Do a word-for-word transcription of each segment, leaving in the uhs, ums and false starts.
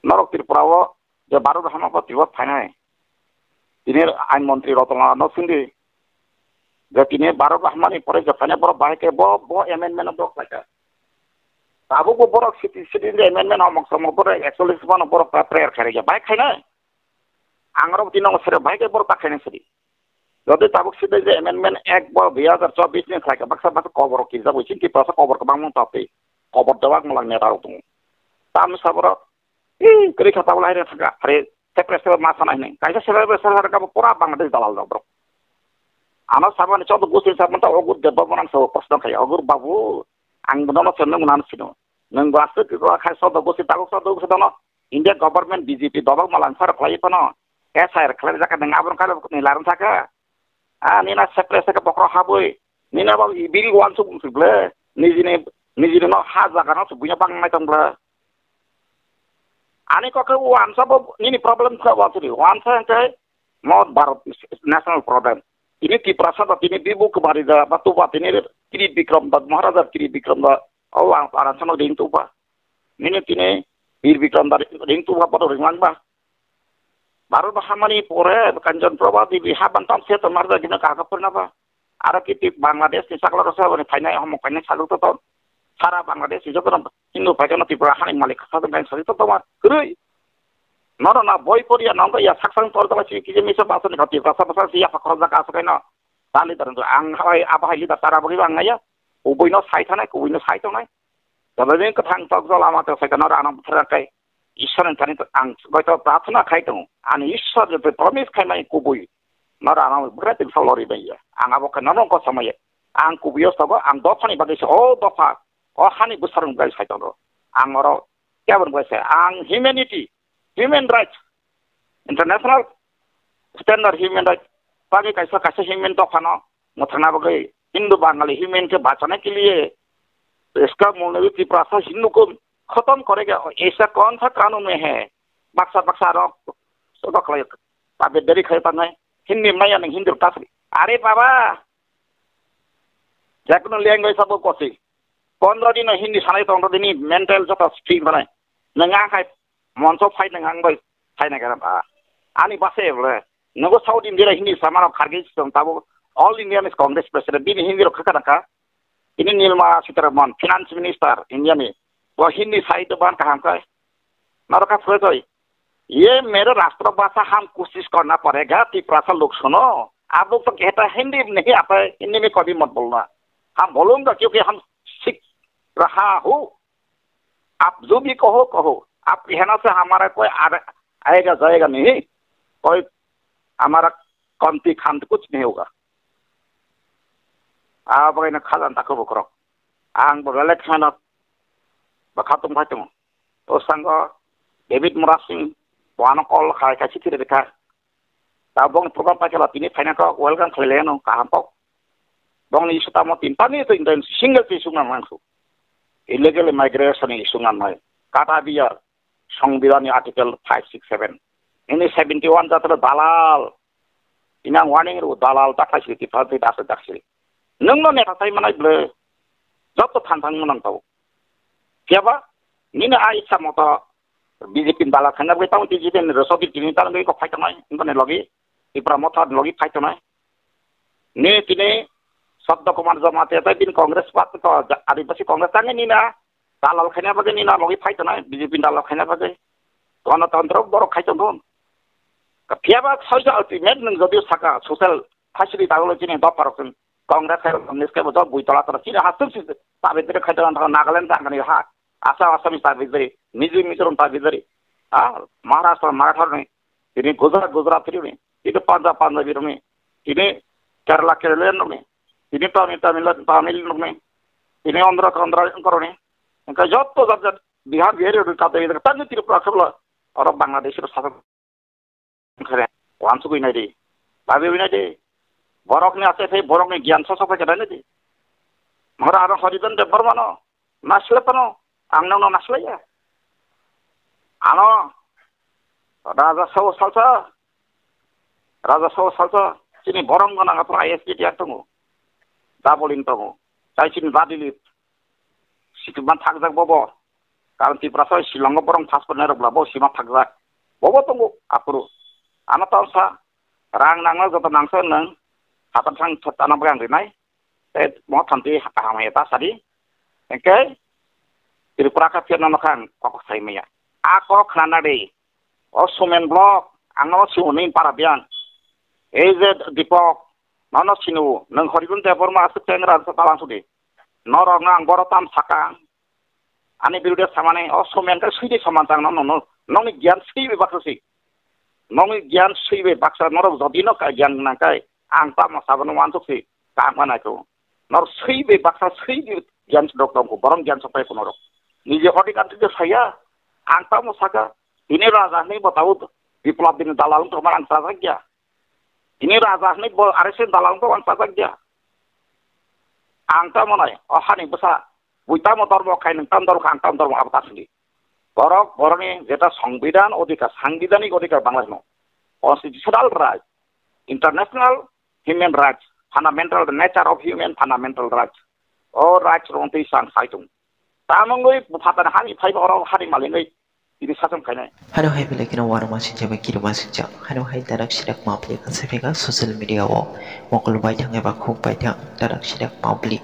Norok Tripura o je Bharat Rahma bo Tripura phainai. Tini ain montri Ratan Lal no sindi. Je tini Bharat Rahma ni pore je phainai borok bahai khe bo, bo amendment no borok khlaikha. Tabuk bo borok siti, siti ni amendment homok somok borok ekchollis mano borok prayer khairikya. Bahai khainai. Ang oro tini no sere bahai khe borok ta khainai sidi. Jodi tabuk sidi je amendment ek bo dui hazar chobbish ni khlaikha baksa baksa kobor kijak ui chini Tripura sa kobor kwbangma topwi. Kobor dewak mwlang neta rok tongo. Tamni saborok Ih, kwrwi kha tabuk lahai thangkha. Are, separate separate ma sana hinwi. Kaisa separate separate kha pura Bangladesh dalal rok borok. Ano sabani chodo gosti sabani ta ogur de babu nang sabo proshno khai. Ogur babu, ang bono no sendo nang sino. Nang basu ki ko khai chodo gosti tabuk chodo gosti dono. India government B J P dobak malang sar khlai phano. S I R khlai jaka nang abron khala ni laran thaka. Ah, nina separate separate bokro habwi. Nina ba biri wan su bung su ble. Nijini, nijini no ha jaga no su buya bang nai tong ble. Ani kok khe uansa bo nini problem kha uansa di. Uansa hwnkhe mo Bharat national problem. Tini Tiprasa da tini Bibhu Kumari da ba tuba tini Tri Bikram da Maharaja Tri Bikram da o ang parasano ring tuba. Nini tini Bir Bikram da ring tuba poto ring lang ba. Bharat hamani pore Kanchon Prabha Devi ha bantam se to marja gina ka ka purna ba. Aro kiti Bangladesh ni sakla rasa bani phainai homo phainai salu to to. Sara Bangladesh ni joto Hindu phaikhe no Tripura hani malik kha bai sari to tongma kwrwi. Nono na boi poriya nang ya saksang tor dala si kije misa basa ni khati basa basa si ya khorok jaka aswk no. Ta leader ang hai abo hai leader tara bagi bang ya. Ubui no sai thanai, kubui no sai tongnai. Tabajeng kwthang tok jol ama to sai kana rano bwthar kai. Ishwar ni thani ang goito prarthana khai tongo. Ani Ishwar je promise khai mai kubui. No rano bwkhra tin sa lori bai ya. Ang abo khe nono ko samaya. Ang kubuyo sobo ang dopha ni bagwi se o dopha. O hani bwsarung bai sai tongo. Ang oro kebon bai se ang humanity, human rights, international standard human rights. Bagwi kaisa kaisa human dophano mwthangna bagwi Hindu Bangali human ke bachane ke liye iska mulnavi Tiprasa Hindu ko khatam kore ga aisa kaun sa kanun mein hai. Baksa baksa rok sodo khlai tabedari khai tanai Hindi maya nang Hindi tasri. Are baba, jakono language sabo kosi. Pondro dino Hindi sanai tongro dini mental joto free banai. Nang ang hai Monso phai nang ang bai phai nang kara ba. Ani base bole. Nogo South India Hindi sama rok khargi song tabo All India is Congress president bini Hindi rok khakana ka. Ini Nirmala Sitharaman, Finance Minister India ni. Bo Hindi sai to ban kaham kai. Naro ka phwe toi. Ye mere rashtra bhasha ham koshish karna padega, Tiprasa lok suno. Aap log to kehta Hindi nahi aata, Hindi mein kabhi mat bolna. Ham bolunga kyunki ham sikh raha hu. Aap jo bhi kaho, kaho. Aap kehna se hamara koi aayega, jayega nahi. Koi hamara kamti khamti kuch nahi hoga. Abo kaino khajan takhubo khorok. Ang bo belek kheno bwkha tong phai tongo. O sango David Murasing bo ano call khai khai chithi rwkha. Ta bong program paikhala tini phaina kok welcome khlai laino kaham kok. Bongni issue tamo tin tani to single to issue nang nangsu. Illegal migration issue nang nai. Kata biyar Songbidan ni article five six seven. Ini seventy one jatra dalal. Ini ang warning rw dalal ta khai sri tiphal twi dasa daksi. Nwng no neta sai manai ble. Joto thang thang manang tau. Kiyaba? Nini a iksa moto B J P ni dalal khanya bai tau B J P ni rosok di tini tang bai ko phai tongnai. Nini logi. Tipra Motha logi phai tongnai. Ni tini Sabda Kumar Jamatia tai bin Congress party to Adibasi Congress tang ni na. Dalal khaina bagwi nini logi phai tongnai, B J P ni dalal khaina bagwi. Tongo tondro borok khai tongthun. Phiya ba soisa ultimate nwng jodi saka social facility dagolo chini dopha rok chwng Congress hai Congress khe bo jok bui tola tola chini hastung si tabedre khai tongna thang Nagaland thangani ha. Assam Assamese tabedre, Mizo Mizoram tabedre. Ha, Maharashtra Marathar ni, tini Gujarat Gujarat ni, tini Punjab Punjabi rok ni, tini Kerala Kerala rok ni, tini Tamil Tamil Tamil rok ni, tini Andhra Andhra rok ni. Engkha jotto jat jat Bihar, Bihari rok kata ida tang Tripura khobla oro Bangladesh ro sasak khare wansugwi nai di. Babe wi nai di. Borok ni ase phai borok ni gyan soso phai kadai nai di. Mora aro Haridan Debbarma no nasle pano ang no nasle ya. Ano Raja Sao Salsa, Raja Sao Salsa, chini borong gana ngatur I S P tiar tongo. Dabolin tongo. Tai chini badili. Situ ban thakjak bobo. Karon Tiprasa Shillongo borok passport nairok bla bo sima thakjak. Bobo tongo aphuru. Ano tamo sa, rang nangno joto nangsa nwng, hatan thang thot tana bwkha ang rinai. Tei mo thanti kaham hai ta sadi. Engke Tripura kha phiya nono kha ang kok sai maya. A kok khna na de. O Sumen Block, ang no sini para biang. Ei je Dipok, nono sinu, nwng Horikun Debbarma aswk tengra sa talang sudi. Norok no ang boro tam saka. Ani birude samani, o Sumen khe sui de saman tang no, no, no. Nokni gyan sui bai baksa si. Nokni gyan sui bai baksa, norok jodi no ka gyan nang kai. Ang tamo sabano wansuk si. Kaham khanai ko. Nor sui be baksa sui be gyan dok tong ko, borom gyan sok pai ko norok. Nije hodi kan tide saya. Ang tamo saka. Ini raja ni bo tau biplab din dalal to mar ang sajak ya. Ini raja ni bo are se dalal to ang sajak ya. Ang tamo nai. O hani basa. Bui tamo dormo khai nang tam dormo ang tam dormo abo tak sini. Borok, borokni jeta songbidan odhikar, sangbidanik odhikar Bangladesh no. Constitutional right, international human rights, fundamental, the nature of human fundamental rights. O rights rong twi sang sai tung. Tamongwi buphatan hani phaiba oro hari malingwi tini sason khainai. Hano hai belai kheno warma sinjak bai kirima sinjak. Hano hai darak sidak mapli kan sepeka social media o. Mokol bai thang eba khuk bai thang darak sidak mapli.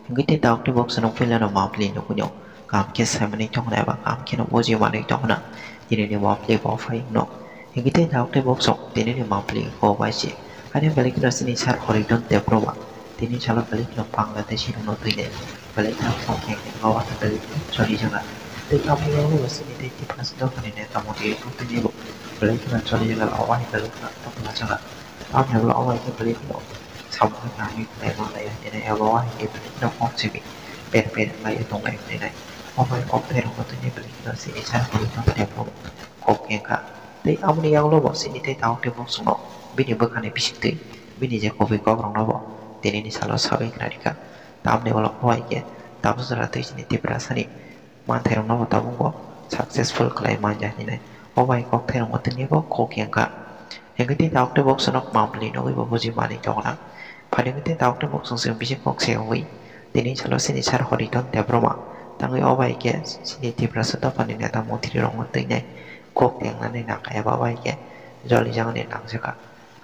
Hingke te daok te bok sanok puila no mapli nukui no. Kam khe saimani tongna eba kam khe no boji manui tongna. Tini ni mapli bo phai no. Hingke te daok te bok sok tini ni mapli ko bai se. Ani belai kheno sini sar khoroi don te proba. Tini salo belai kheno pangla te sirung no tui de. Belai kheno pang khe khe bawa te belai kheno choli jaga. Te kam ni yago sini te tipra sida khani ne tamo te ko tini bo. Belai kheno choli jaga awa ni belai kheno tamo jaga. Ang helo omo hai khe belai no samung khe nangwi khlai ma lai, tini abo hai khe belai no kok simi per per khlai tong lai tini. Omo hai kok therok tini belai no sini sa kok khe kha. Tei aboni yagulo bo sini tei tabuk tei bosongno bini bwkhani bisingtwi bini je kubui kok rokno bo tini ni salo sabai khlai rikha. Tamni ulo omo hai khe tabuk jora twi sini Tiprasani manthairokno bo tabuk bo successful khlai manya hinwi. O bai kokthairokno tini bo kok yang kha. Hingke tei tabuk tei boksono mapli nugwi bo buji manwi tongna. Phani hingke tei tabuk tei boksong chwng bising kok se wngwi tini salo sini sar hori ton Debbarma tangwi o bai khe sini Tiprasa dophani neta montri rokno twinai kok tengnani nangkha eba bai khe joli jagani nangjakha.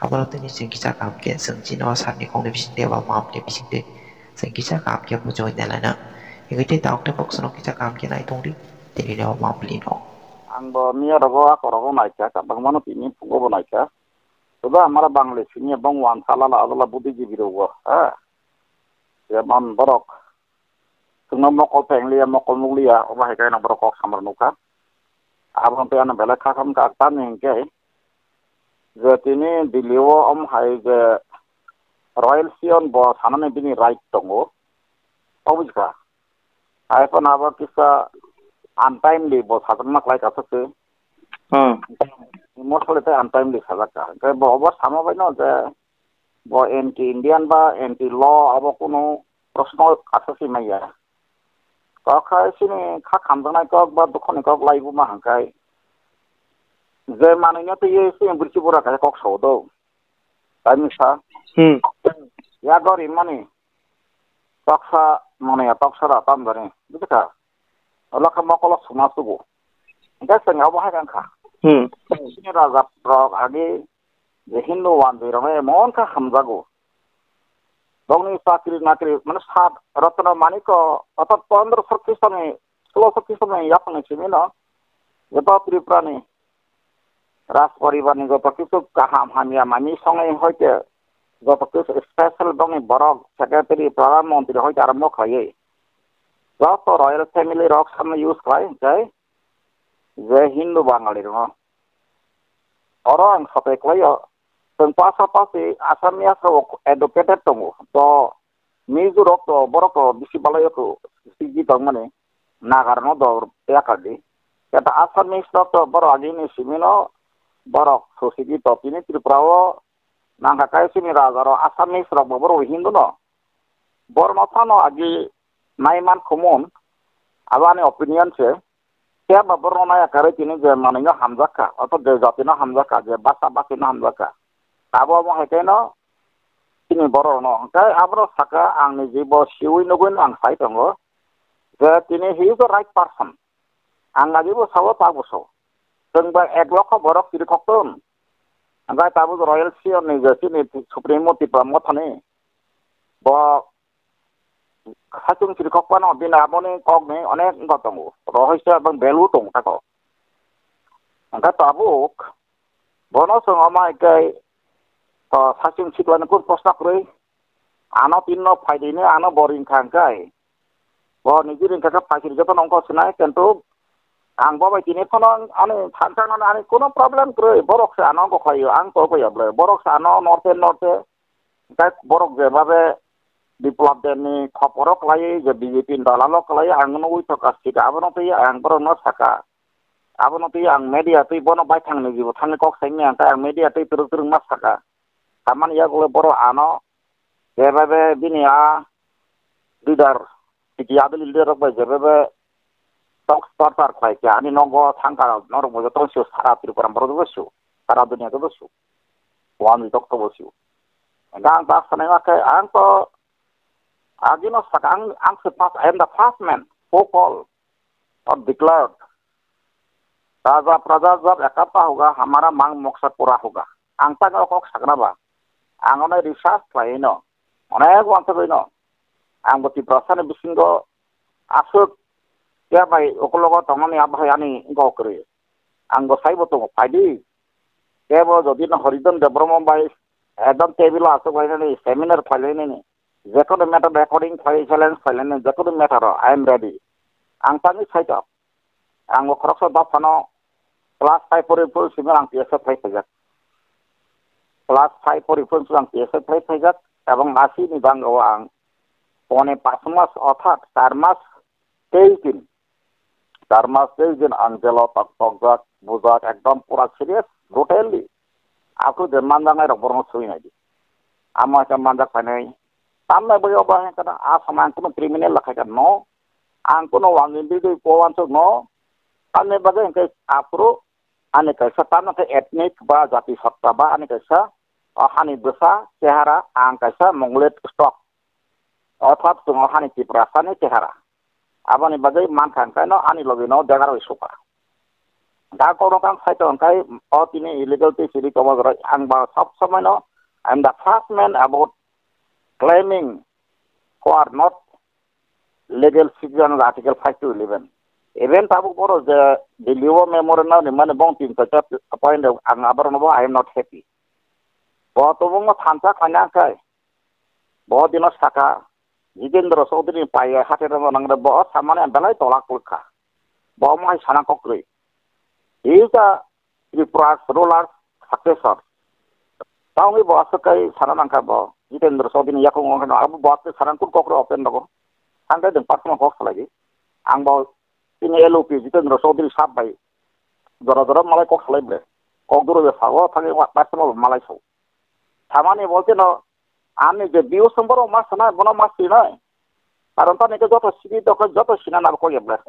Abono tini chwng kisa kaham khe chwng chini o sar ni kokni bisingtwi eba mapli bisingtwi Chwng kisa kaham khe muchungwi nai laina. Hingke tei tabuk tei boksono kisa kaham khe nai tongdi. Tini rw mapli no. Ang bo miya rogo ako rogo naikha, kabangma no tini phungo bo naikha. Toda amara Bangladesh ni bong wan sala la adala budi jibi rogo, ha. Jemon borok. Chwngno mokol peng liya, mokol nuk liya, obo hai khe no borok kok samar nukha. Abo tei ano belai kha kha wngkha, tamni hingke je tini Delhi o omo hai je Royal Sion bo sanani bini right tongo, o bujikha. Hai phano abo kisa untimely bo sajak ma klai kaisa se. Hmm. Emotionally tei untimely sajak kha. Hingke bo obo sama bai no je bo anti Indian ba anti law abo kunu proshno kaisa se maya. Kok hai sini kha khamjaknai kok ba dukhoni kok laibu ma hangkai. Je manwino twiwi sini bwrwi bura kaisa kok sao do. Tai misa. Hmm. Yago rimani. Toksa manwi ya toksa da tamjani. Bujikha? Ola kha mokolo suma sugo. Hingke chwng abo hai kha. Hmm. Sini raja rok agi je Hindu wanjwi rok emon kha hamjago. Bongni chakri nakri, mane sat Ratna Maniko, orthat pondro so Khristomni, solo so Khristomni yaphangni simi no, joto Tripurani Raj poribarni joto kisu kaham hamya mani songwi hoite, joto kisu special bongni borok, secretary, pradhan mantri hoite arombo khlaiwi. Joto royal family rok samno use khlai hwnkhe, je Hindu Bangali rokno. Oro ang sapai khlaio, chwng pasapasi Assamese rok educated tongo. To Mizo rok to, borok to bisi balai o to sigi tongmani, Naga rokno do yakardi. Keta Assamese rok to borok agini simino borok so sigi to tini Tripura o nangkha kai sini raja rok Assamese rok bo borok Hindu no. Borok no phano agi naiman khumun, abo ani opinion se. Phiya ba borok no naiya karwi tini je manwi no hamjak kha, ortho je jati no hamjak kha, je basa basi no hamjak kha. Abo omo hai khe no chini borok no hwnkhe abo no saka ang ni jibo siwi nugwi no ang sai tongo je tini he is the right person. Ang lagi bo sao, tak bo sao. Chwng ba ek lokho borok chirikhok tong. Hwnkhe tabuk Royal Siyoni je chini Supremo Tipra Mothani bo sachung chirikhok phano bini aboni kokni onek wngkha tongo. Rohorso ebong value tongo tako. Hwnkhe tabuk bono chwng omo hai khe, o, sachung siklani kuk proshno kwrwi. Ano tinno phaidini ano bo ringkha hwnkhe. Bo niji ringkha khe phaisiri jotono wngkha sinai, kintu ang bo bai tini phano ani thansa nani ani kuno problem kwrwi. Borok se ano wngkha khaio, ang to khaio bwle. Borok se ano norte norte, tei borok je babe Biplab Debni khoporo kwlaiwi je B J P ni dalalo kwlaiwi ang nugwi thokha sika, abono twi ang borokno saka. Abono twi ang media twi bono baithang ni jibo thangwi kok saimya, tei ang media twi twrwk twrwk ma saka. Tamani yagulo borok ano, je babe bini a leader, C P I adil leader rok bai je babe talks tor tor khlai kha, ani nogo thangka norok bo joto sio sara Tripura borok joto sio, sara dunia joto sio. Wani tok to bo sio. Ang ta sanai ma khe ang to agino saka ang, ang se first, I am the first man who call or declared, "Raja praja jab ekata hoga, hamara mang moksa pura hoga." Ang tang o kok sakna ba. Ang onai research khlai no. Onek wansugwi no. Ang bo Tiprasa ni bisingo aswk ya bai ukulogo tongmani abo hai ani wngkha kwrwi. Ang bo saibo tongo, phaidi. Kebo jodi no Horidhan Debbarma bai ekdom table o aswk lainani seminar khlai lainani. Jekono matter recording khlai, challenge khlai lainani, jekono matter o, I am ready. Ang tangwi saitok. Ang bo khoroksa dophano class five pori phuru simi ang T S F phai phaijak. Class five pori phuru ang T S F phai phaijak. Ebong lasi ni bangao ang pone pas mas, orthat char mas tei tin. Char mas tei din ang jelo tok tokjak, bujak, ekdom pura serious, brutally. Aku je manjaknai rok borokno sui nai di. Amo khe manjak painai. Tamnai bai obo hai kana asama ang kuno criminal lakhai ka no. Ang kuno wangin di dui po wansuk no. Tamni bagwi hwnkhe aphuru ani kaisa tamno khe ethnic ba jati satta ba ani kaisa, o hani bwsa chehara ang kaisa Mongolid stock. Orthat chwng o hani Tiprasani chehara. Aboni bagwi mankha hwnkhe no ani logi no degarwi sukha. Da kono kang sai to hwnkhe o tini illegal twi chiri tongma joroi ang ba sob somoi no I am the first man about claiming who are not legal citizen of Article five to eleven. Even tabuk boro je Delhi o memorandum ni mane bong tin ta point ang abar no bo I am not happy. Bo to bong thansa khanya kai. Bo dino saka Jitendra Chaudhary ni pai hate no nang bo samane belai tola kulkha. Bo mo hai sana kokrwi. He is the Tripura's ruler successor. Tangwi bo aswk kai sana nangkha bo. Jitendra Chaudhary ni yakung wngkha no abo bo aswk sana kuk kokrwi open nogo. Ang kai deng personal kok salai di. Ang bo tini L O P Jitendra Chaudhary sab bai. Jora jora malai kok salai bre. Kok duro be sago thangwi wa personal malai so. Samani bolte no ani je biyo semboro ma sana bono ma sinai. Karon tani ke joto sidi to joto sina na ko ye bre.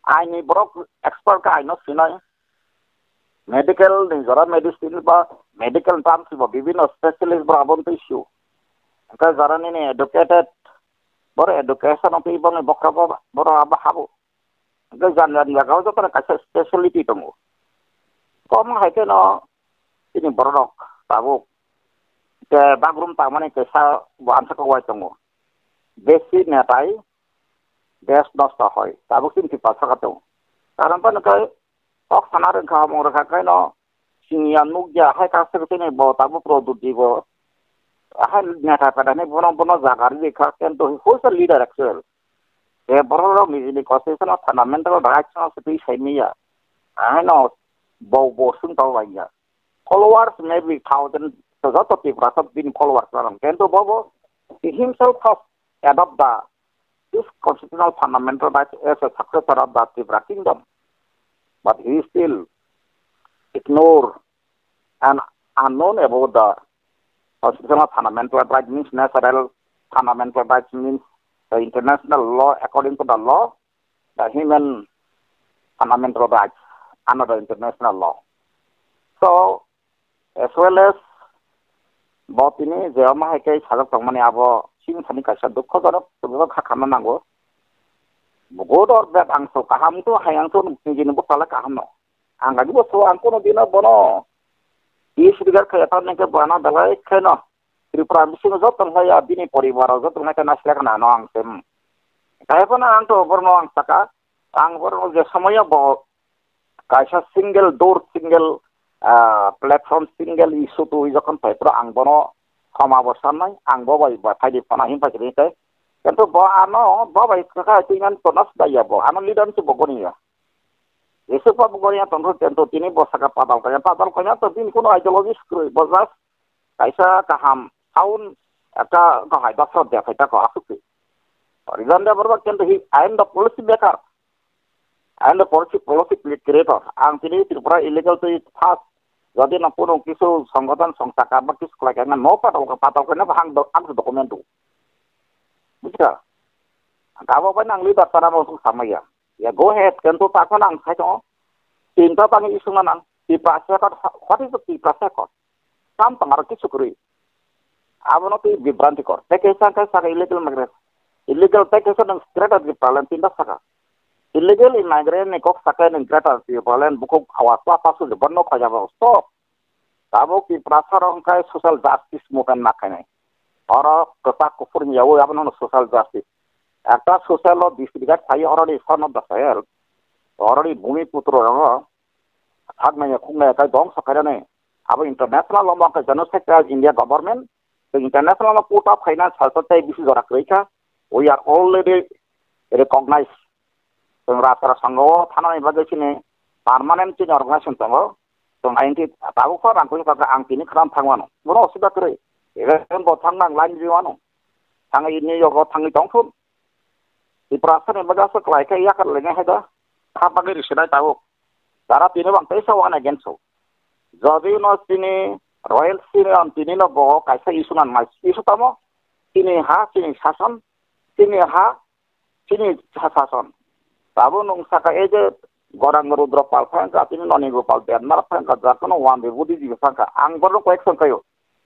Aini borok expert ka aino sinai. Medical ni jora medicine ba medical terms ba bibhinno specialist ba abon tei sio. Ka jora nini educated, boro education o tei boni bokra bo, boro abo habo. Hwnkhe jan jan jagao jotono kaisa speciality tongo. Kom hai kheno chini bororok tabuk je bagrum tangmani kaisa bo answer kok wai tongo. Besi netai desh nosto hoi. Tabuk chini Tiprasa kha tongo. Karon phano khe kok sana rwngkha, hamung rwngkha khaino siniya nukya hai kaisa khe chini bo tabuk Pradyot bo. Hai neta peta hinwi bono, bono jaga rwi kha, kintu who is the leader actual? Je borok rok nijini constitution o fundamental rights no se twi sai manya. Ahaino bo, bo sung tong lai ya. Followers maybe thousand, joto Tiprasa bini followers no rong. Kintu bo, bo he himself has adopt the, this constitutional fundamental rights as a successor of the Tripura kingdom. But he still ignore and unknown about the constitutional fundamental right means natural fundamental rights means the international law, according to the law, the human fundamental rights under the international law. So, as well as bo tini je omo hai khe sajak tongmani abo chini thani kaisa dukhojonok, dukhojonok kha khamna nango. Good or bad, ang so kaham to, hai ang to nini bo sala kaham no. Ang lagi bo so ang kono dino bono. Is rigar kaya tan nengke bana dalai kheno. Tripura bisingo joto nai ya bini poribar joto nai ka nasle kana no ang sem. Kaya kono ang to borno ang saka. Ang borno je somoyo bo kaisa single door, single, ah, platform, single issue tu jokhon phai pro ang bono khoma bo sanai, ang bo bai ba phai di phana him phai di kai. Kanto bo ano bo bai kaka tu inan to nas da ya bo ano leader tu bo goni ya. Yesu pa bo goni ya to no kanto tini bo saka padal kaya, padal kaya to bin kono ideology skru bo jas kaisa kaham sound aka kahai dasra de phai ta ko asuk. Rizan de borba kanto hi I am the policy maker. I am the policy, policy creator. Ang tini Tripura illegal twi first. Jodi na puno kisu songgothon songchaka ba kisu khlai kha, no patal, patal khe no ang do-, ang document do. Bujha? Gabo bai nang leader tara mo samaya. Ya go ahead, kan to takon ang khai to. Tinta tang isung nang. Tiprasa ko, what is the Tiprasa ko? Sam tang aro kisu kri. Abono twi bibranti kor. Tei kaisa khe saka illegal migrant. Illegal tei kaisa nwng greater Tipraland tinta saka. Illegal immigrant ni kok saka nwng greater Tipraland bukhuk awas pa pasu de bono khoja bo. Stop. Tabuk Tiprasa rok wngkha social justice movement ma khainai. Oro kwchak kuphur ni yawi abono hono social justice. Ekta social o disregard khai oro ni son of the soil. Oro ni bhumi putro rok thaknai khuknai kai dong sakairani. Abo international o ma khe genocide India government. International no put up khaina salsa tei bisi jora kwrwi kha. We are already recognized. Chwng Rajpara Sangha o thanani bagwi chini permanent chini organization tongo. Chwng I N T tabuk pha rang kwi kha ang tini khram thang mano. Bono osubida kwrwi. Even bo thang nang line ri mano. Thangwi New York o thangwi tong thun. Tiprasa ni bagwi aswk kwlai khe yakar lenge hai da. Kha bagwi risinai tabuk. Dara tini bang teisa wan against o. Jodi no chini royal sini on tini no bo kaisa issue nan mai issue tamo. Chini ha, chini sason, chini ha, chini sa-, sason. Tabo nung saka e je Gorang Rudra Pal phang ka, tini Noni Gopal Debbarma phang ka, jakono wan be budi jibe phang ka. Ang borok koi ek song kayo.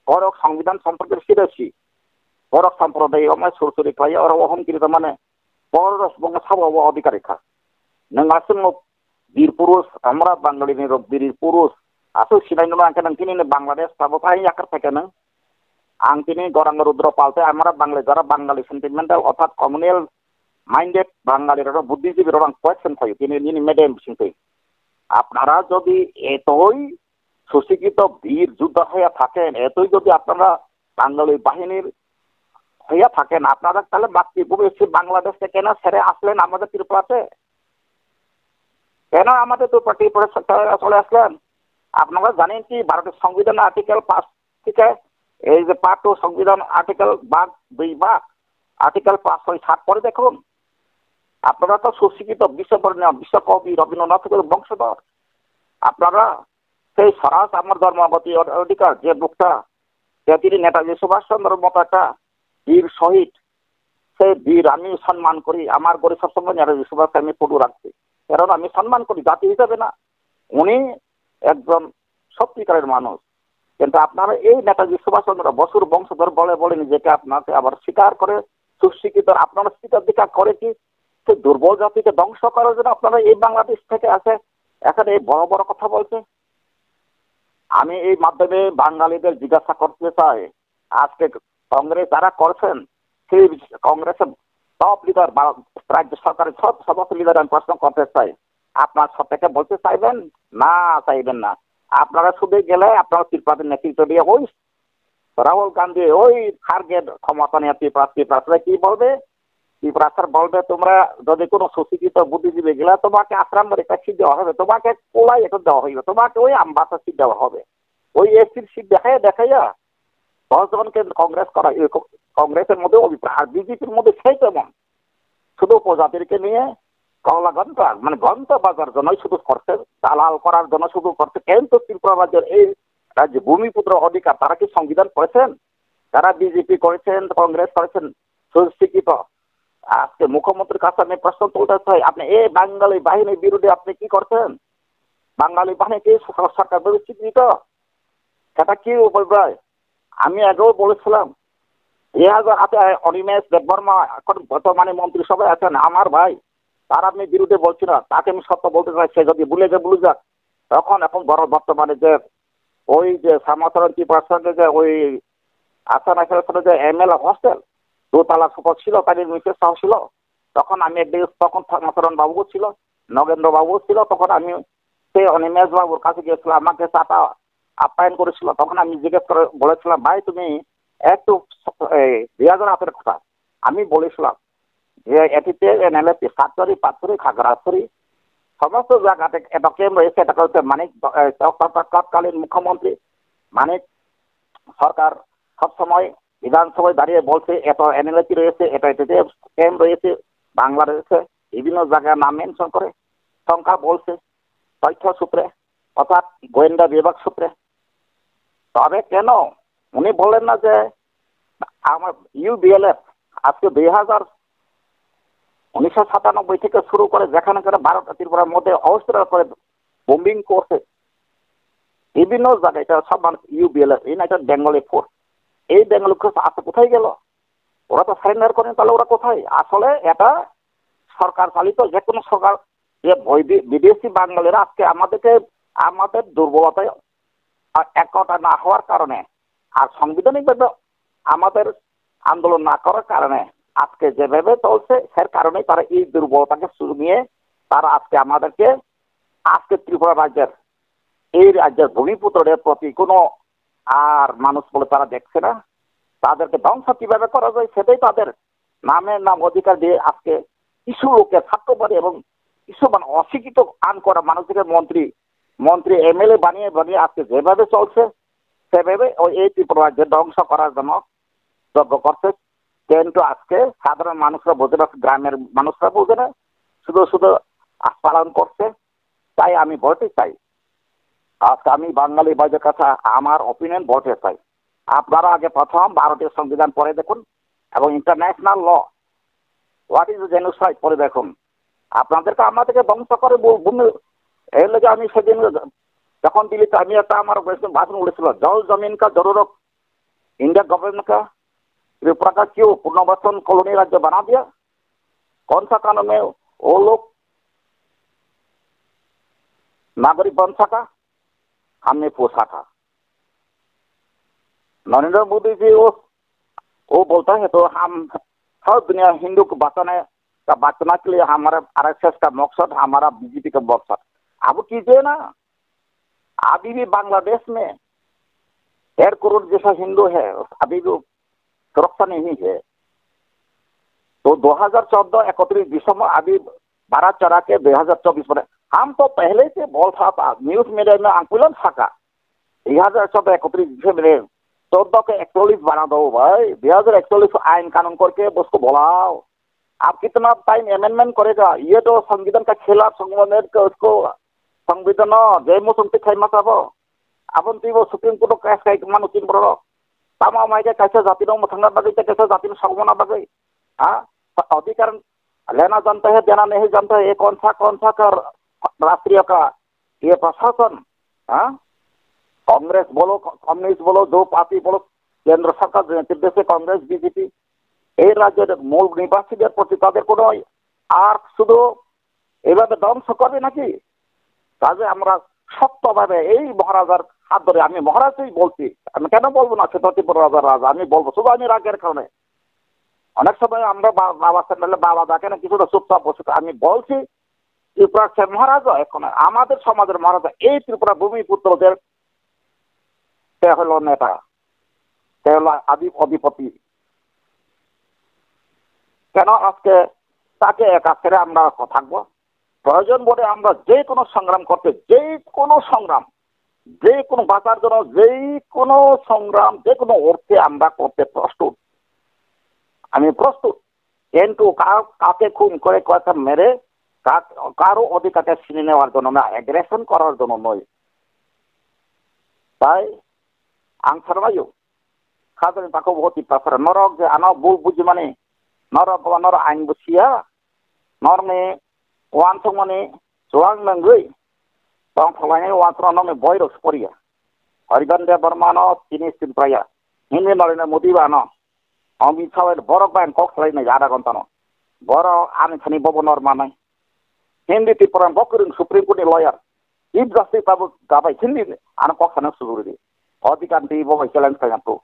Borok Songbidan Sampraday sida si. Borok Sampraday omai sur suri khlai oro ohom kiri tamane. Borok bongno sabo bo odhikari kha. Nung aswk no Bir purush, amra Bangali ni rok bir purush. Aswk sinai no ang khe nang tini ni Bangladesh tabo phai yakar phai khe nang. Ang tini Gorang Rudra Pal tei amra Bangali jara Bangali sentimental orthat communal minded Bangali rok Buddhist rok ang question khayo tini nini madam bising tei. আপনারা যদি এতই সুশিক্ষিত বীর যোদ্ধা হয়ে থাকেন, এতই যদি আপনারা বাঙালি বাহিনীর হইয়া থাকেন, আপনারা তাহলে মাতৃভূমি এসে বাংলাদেশকে কেন ছেড়ে আসলেন আমাদের ত্রিপুরাতে? কেন আমাদের তো পার্টি পরিষদ চলে আসলেন? আপনারা জানেন কি ভারতের সংবিধান আর্টিকেল পাঁচ থেকে এই যে পাঁচ ও সংবিধান আর্টিকেল বাঘ দুই বাঘ আর্টিকেল পাঁচ ছয় সাত পড়ে দেখুন। আপনারা তো সুশিক্ষিত বিশ্ববরেণ্য বিশ্বকবি রবীন্দ্রনাথের বংশধর। আপনারা সেই স্বরাজ আমার ধর্ম আমার অধি-, অধিকার যে বুকটা যে তিনি নেতাজি সুভাষ চন্দ্র মতো একটা বীর শহীদ, সেই বীর আমি সম্মান করি। আমার ঘরে সবসময় নেতাজি সুভাষকে আমি ফটো রাখছি, কারণ আমি সম্মান করি জাতি হিসাবে না, উনি একজন সত্যিকারের মানুষ। কিন্তু আপনারা এই নেতাজি সুভাষ চন্দ্র বসুর বংশধর বলে বলে নিজেকে আপনাকে আবার স্বীকার করে সুশিক্ষিত, আপনারা স্বীকার করে কি সেই দুর্বল জাতিকে ধ্বংস করার জন্য আপনারা এই বাংলাদেশ থেকে আসে এখানে এই বড় বড় কথা বলছে? আমি এই মাধ্যমে বাঙালিদের জিজ্ঞাসা করতে চাই, আজকে কংগ্রেস যারা করছেন, সেই কংগ্রেসের টপ লিডার বা রাজ্য সরকারের সব সমস্ত লিডার আমি প্রশ্ন করতে চাই, আপনারা সব থেকে বলতে চাইবেন না, চাইবেন না? আপনারা শুধু গেলে আপনারা ত্রিপাঠীর নেতৃত্ব দিয়ে ওই রাহুল গান্ধী, ওই খার্গে ক্ষমতা নিয়ে ত্রিপুরা, ত্রিপুরা কি বলবে? ত্রিপুরা স্যার বলবে, "তোমরা যদি কোনো সুশিক্ষিত বুদ্ধিজীবী গেলে তোমাকে আশ্রম রেখে দেওয়া হবে, তোমাকে কোলাই এটা দেওয়া হইবে, তোমাকে ওই আমবাসা সিট দেওয়া হবে।" ওই এসির সিট দেখাইয়া দেখাইয়া দশ জনকে কংগ্রেস করা, এ, ক-, কংগ্রেসের মধ্যে অভিপ্রায়, আর বিজেপির মধ্যে সেই তেমন। শুধু উপজাতিকে নিয়ে কলাঘন্টা, মানে ঘন্টা বাজার জন্যই শুধু করছে, দালাল করার জন্য শুধু করছে। কিন্তু ত্রিপুরা রাজ্যের এই রাজ্যে ভূমিপুত্র অধিকার, তারা কি সংবিধান পড়েছেন? তারা বিজেপি করেছেন, কংগ্রেস করেছেন, সুশিক্ষিত। আজকে মুখ্যমন্ত্রীর কাছে আমি প্রশ্ন তুলতে চাই, আপনি এই বাঙালি বাহিনীর বিরুদ্ধে আপনি কি করছেন? বাঙালি বাহিনী কি সর-, সরকার বিরোধী চিহ্নিত? সেটা কি উপায় ভাই? আমি আগেও বলেছিলাম, এই হাজার আছে অনিমেষ দেববর্মা, এখন বর্তমানে মন্ত্রিসভায় আছেন, আমার ভাই। তার আমি বিরুদ্ধে বলছি না, তাকে আমি সত্য বলতে চাই। সে যদি ভুলে যায়, ভুলে যাক। তখন এখন বড় বর্তমানে যে ওই যে শ্যামাচরণ ত্রিপুরার সঙ্গে যে ওই আসাম রাইফেলসের যে এমএলএ হস্টেল, দোতলা সুপার ছিল, তাদের মিসেস সহ ছিল। তখন আমি একদিন, তখন শ্যামাচরণ বাবুও ছিল, নগেন্দ্র বাবুও ছিল। তখন আমি সেই অনিমেষ বাবুর কাছে গিয়েছিলাম, আমাকে চাটা আপ্যায়ন করেছিল। তখন আমি জিজ্ঞেস করে বলেছিলাম, "ভাই, তুমি একটু স-, এই রিয়াজের হাতের কথা।" আমি বলেছিলাম যে এটিতে এনএলএফ সাতচুরি, পাঁচচুরি, খাগড়াছড়ি সমস্ত জায়গাতে একটা ক্যাম্প রয়েছে। এটা হচ্ছে মানিক, এ, তৎ-, তৎ-, তৎকালীন মুখ্যমন্ত্রী মানিক সরকার সবসময় বিধানসভায় দাঁড়িয়ে বলছে, "এত এনএলএফ রয়েছে, এত এটিতে ক্যাম্প রয়েছে, বাংলা রয়েছে", বিভিন্ন জায়গায় নাম মেনশন করে, সংখ্যা বলছে, তথ্য সূত্রে, অর্থাৎ গোয়েন্দা বিভাগ সূত্রে। তবে কেন উনি বললেন না যে আমার ইউবিএলএফ আজকে দুই হাজার, উনিশশো সাতানব্বই থেকে শুরু করে যেখানে করে ভারত ত্রিপুরার মধ্যে অস্ত্র করে বোম্বিং করছে বিভিন্ন জায়গায়, এটা সব মানুষ ইউবিএলএফ, ইউনাইটেড বেঙ্গলি ফোর্স, এই বেঙ্গলি ফোর্স আজকে কোথায় গেল? ওরা তো সারেন্ডার করেন, তাহলে ওরা কোথায়? আসলে এটা সরকার চালিত যে কোনো সরকার, যে বৈদে-, বিদেশি বাঙালিরা আজকে আমাদেরকে, আমাদের দুর্বলতায় আর একতা না হওয়ার কারণে আর সাংবিধানিকভাবে আমাদের আন্দোলন না করার কারণে আজকে যেভাবে চলছে, সের কারণেই তারা এই দুর্বলতাকে সুযোগ নিয়ে তারা আজকে আমাদেরকে, আজকে ত্রিপুরা রাজ্যের, এই রাজ্যের ভূমিপুত্রদের প্রতি কোনো আর মানুষ বলে তারা দেখছে না। তাদেরকে ধ্বংস কিভাবে করা যায় সেটাই তাদের নামের নাম অধিকার দিয়ে আজকে কিছু লোকের স্বার্থপর এবং কিছু মানে অশিক্ষিত আন করা মানুষকে মন্ত্রী, মন্ত্রী এমএলএ বানিয়ে বানিয়ে আজকে যেভাবে চলছে সেভাবে ওই এই ত্রিপুরা রাজ্য ধ্বংস করার জন্য যজ্ঞ করছে। কিন্তু আজকে সাধারণ মানুষরা বোঝে না, গ্রামের মানুষরা বোঝে না, শুধু শুধু আহ পালন করছে। তাই আমি বলতে চাই, আজকে আমি বাঙালি ভাইদের কাছে আমার ওপিনিয়ন বলতে চাই, আপনারা আগে প্রথম ভারতীয় সংবিধান পড়ে দেখুন এবং international law, what is genocide পড়ে দেখুন। আপনাদেরকে আমাদেরকে ধ্বংস করে বল-, ভূমি, এর লেগে আমি সেদিন যখন দিল্লিতে আমি একটা আমার ভাষণ বলেছিল, "জল জমিন কা জরুরত, ইন্ডিয়া গভর্নমেন্ট কা, ত্রিপুরা কা কিউ পুনর্বাসন কলোনি রাজ্য বানা দিয়া, কোন সা কানুন মে ও লোক নাগরিক বন সকা, হামনে পোষা থা।" नरेंद्र मोदी जी वो, वो बोलता है तो हम हर दुनिया हिंदू को बचाने का, बचाने के लिए हमारा आरएसएस का मकसद, हमारा बीजेपी का मकसद। अब कीजिए ना, अभी भी बांग्लादेश में डेढ़ करोड़ जैसा हिंदू है, अभी भी सुरक्षा नहीं है। तो दो हज़ार चौदह इकतीस दिसंबर अभी बारह चढ़ा के दो हज़ार चौबीस बने। हम तो पहले से बोल रहा था, न्यूज़ मीडिया में अंकुलन था का, दो हज़ार चौदह इकतीस दिसंबर, चौदह के इकतालीस बना दो भाई, दो हज़ार इकतालीस आइन कानून करके उसको बुलाओ। आप कितना टाइम अमेंडमेंट करेगा? ये तो संविधान का खिलाफ, संविधान का उसको, संविधान जय मुसुम पे खाई मत अब। Aboni twi bo Supreme Court o case khai mano tin borok. Tamo amai khe kaisa jati no mwthangna bagwi tei kaisa jati no sogmana bagwi. Ha? Adhikar lena janta hai, dena nahi janta hai, ye kaun sa, kaun sa ka rashtriya ka, ye prashasan, ha? Congress bolo, communist bolo, jo party bolo, kendra sarkar je nirdeshe Congress, B J P, এই রাজ্যের মূল নিবাসীদের প্রতি তাদের কোনো আর শুধু এইভাবে ধ্বংস করবে নাকি? কাজে আমরা শক্তভাবে এই মহারাজার হাত ধরে, আমি মহারাজই বলছি, আমি কেন বলবো না ছত্রপতি রাজার রাজা, আমি বলবো শুধু আমি রাগের কারণে। অনেক সময় আমরা বা-, বাবা স্যান্ডেলে বাবা ডাকে না, কিছুটা চুপচাপ বসে, আমি বলছি ত্রিপুরার সে মহারাজা এখন আমাদের সমাজের মহারাজা, এই ত্রিপুরা ভূমিপুত্রদের সে হলো নেতা, সে হলো আদি-, অধিপতি। কেন আজকে তাকে একা ছেড়ে আমরা থাকবো? প্রয়োজন বোধে আমরা যে কোনো সংগ্রাম করতে, যে কোনো সংগ্রাম, যে কোনো বাঁচার জন্য, যে কোনো সংগ্রাম, যে কোনো অর্থে আমরা করতে প্রস্তুত। আমি প্রস্তুত, কিন্তু কা-, কাউকে খুন করে, কয়েকটা মেরে কা-, কারো অধিকারকে ছিনে নেওয়ার জন্য না, অ্যাগ্রেশন করার জন্য নয়। তাই আং সারবায়ু, খাজানি তাকে বহুত ইপ্পাসার নরক যে আনো বু-, বুঝি মানে, নরক বা নরক আইন বুঝিয়া, নরনে ওয়ান সং মানে, চুয়াং নঙ্গই, tong khlainai uansukmano nokni boirok se poriya. Hariban Debbarmano chini sinpraya. Himni Narendra Modi bano. Amit Shah bai borok bai kok salainai ada ghonta no. Borok ani thani bobo nor manai. Hindi Tipuran bo kwrwng Supreme Court ni lawyer. Chief Justice tabuk gabai Hindi ano kok sana suguri di. Odhikar di bo bai challenge kaya tu.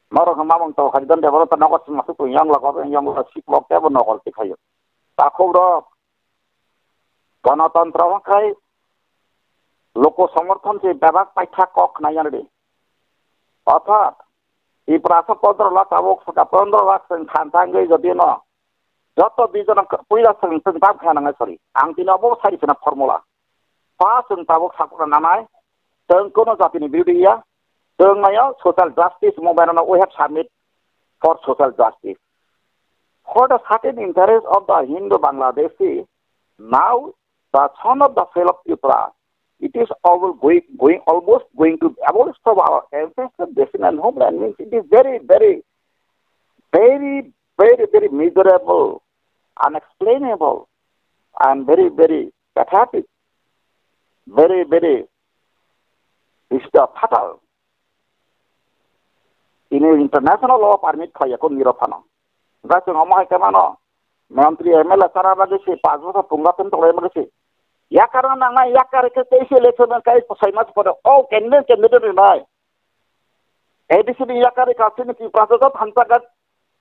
Norok mamang to hari don debaro ta nokol sima su tu yang lok yang lok sik lok tebo nokol ti khayo. Takhuk rok Ganatantro hwnkhe loko somorthon se bebak paitha kok khnai yan di. Orthat Tiprasa pondro lakh tabuk saka pondro lakh seng khan tangwi jodi no joto di jona puila seng seng tam kha nangai sori. Ang tini obo sari khna formula. Pa seng tabuk sakna nanai, teng kono jatini birudiya, teng nayo social justice movement no we have submit for social justice. For the certain interest of the Hindu Bangladeshi, now the son of the fellow Tripura, it is always going, going, almost going to abolish from our ancestral descent and homeland. Means it is very, very, very, very, very miserable, unexplainable, and very, very pathetic, very, very, it's the fatal. Ini international law permit khlai yakho niro phano. Hwnkhe chwng omo hai khe mano, montri M L A chana bagwi se, panch bochor punga tong tonglaima bagwi se. Yakar no nangnai, yakar khe tei se election kai sai mas pore, o candidate, candidate rinai. A D C ni yakar ka sini ki prasa jot hamsa ka,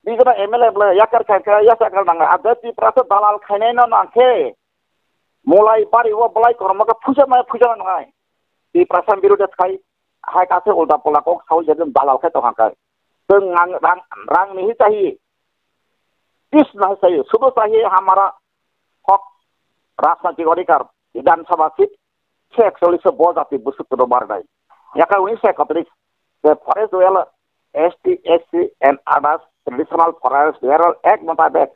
di jona M L A bla yakar kha kha, ya sakar nangnai. Ada di prasa dalal khainai no nangkhe. Mulai bari o belai kormo khe phuja mai phuja nangnai. Di prasa biru de khai, hai ka se ulta pola kok sawi jadin dalal khai to hangkai. Teng ngang rang, rang ni hi chahi. Peace nahi chahiye, sudhu chahiye hamara hak, rajnaitik adhikar, Bidhan Sabha seat, se actually se bo jati busuk kono barnai. Yakai unise ekatris, the Forest Dwelling, S T, S C and others, Traditional Forest Dwelling Act motabek,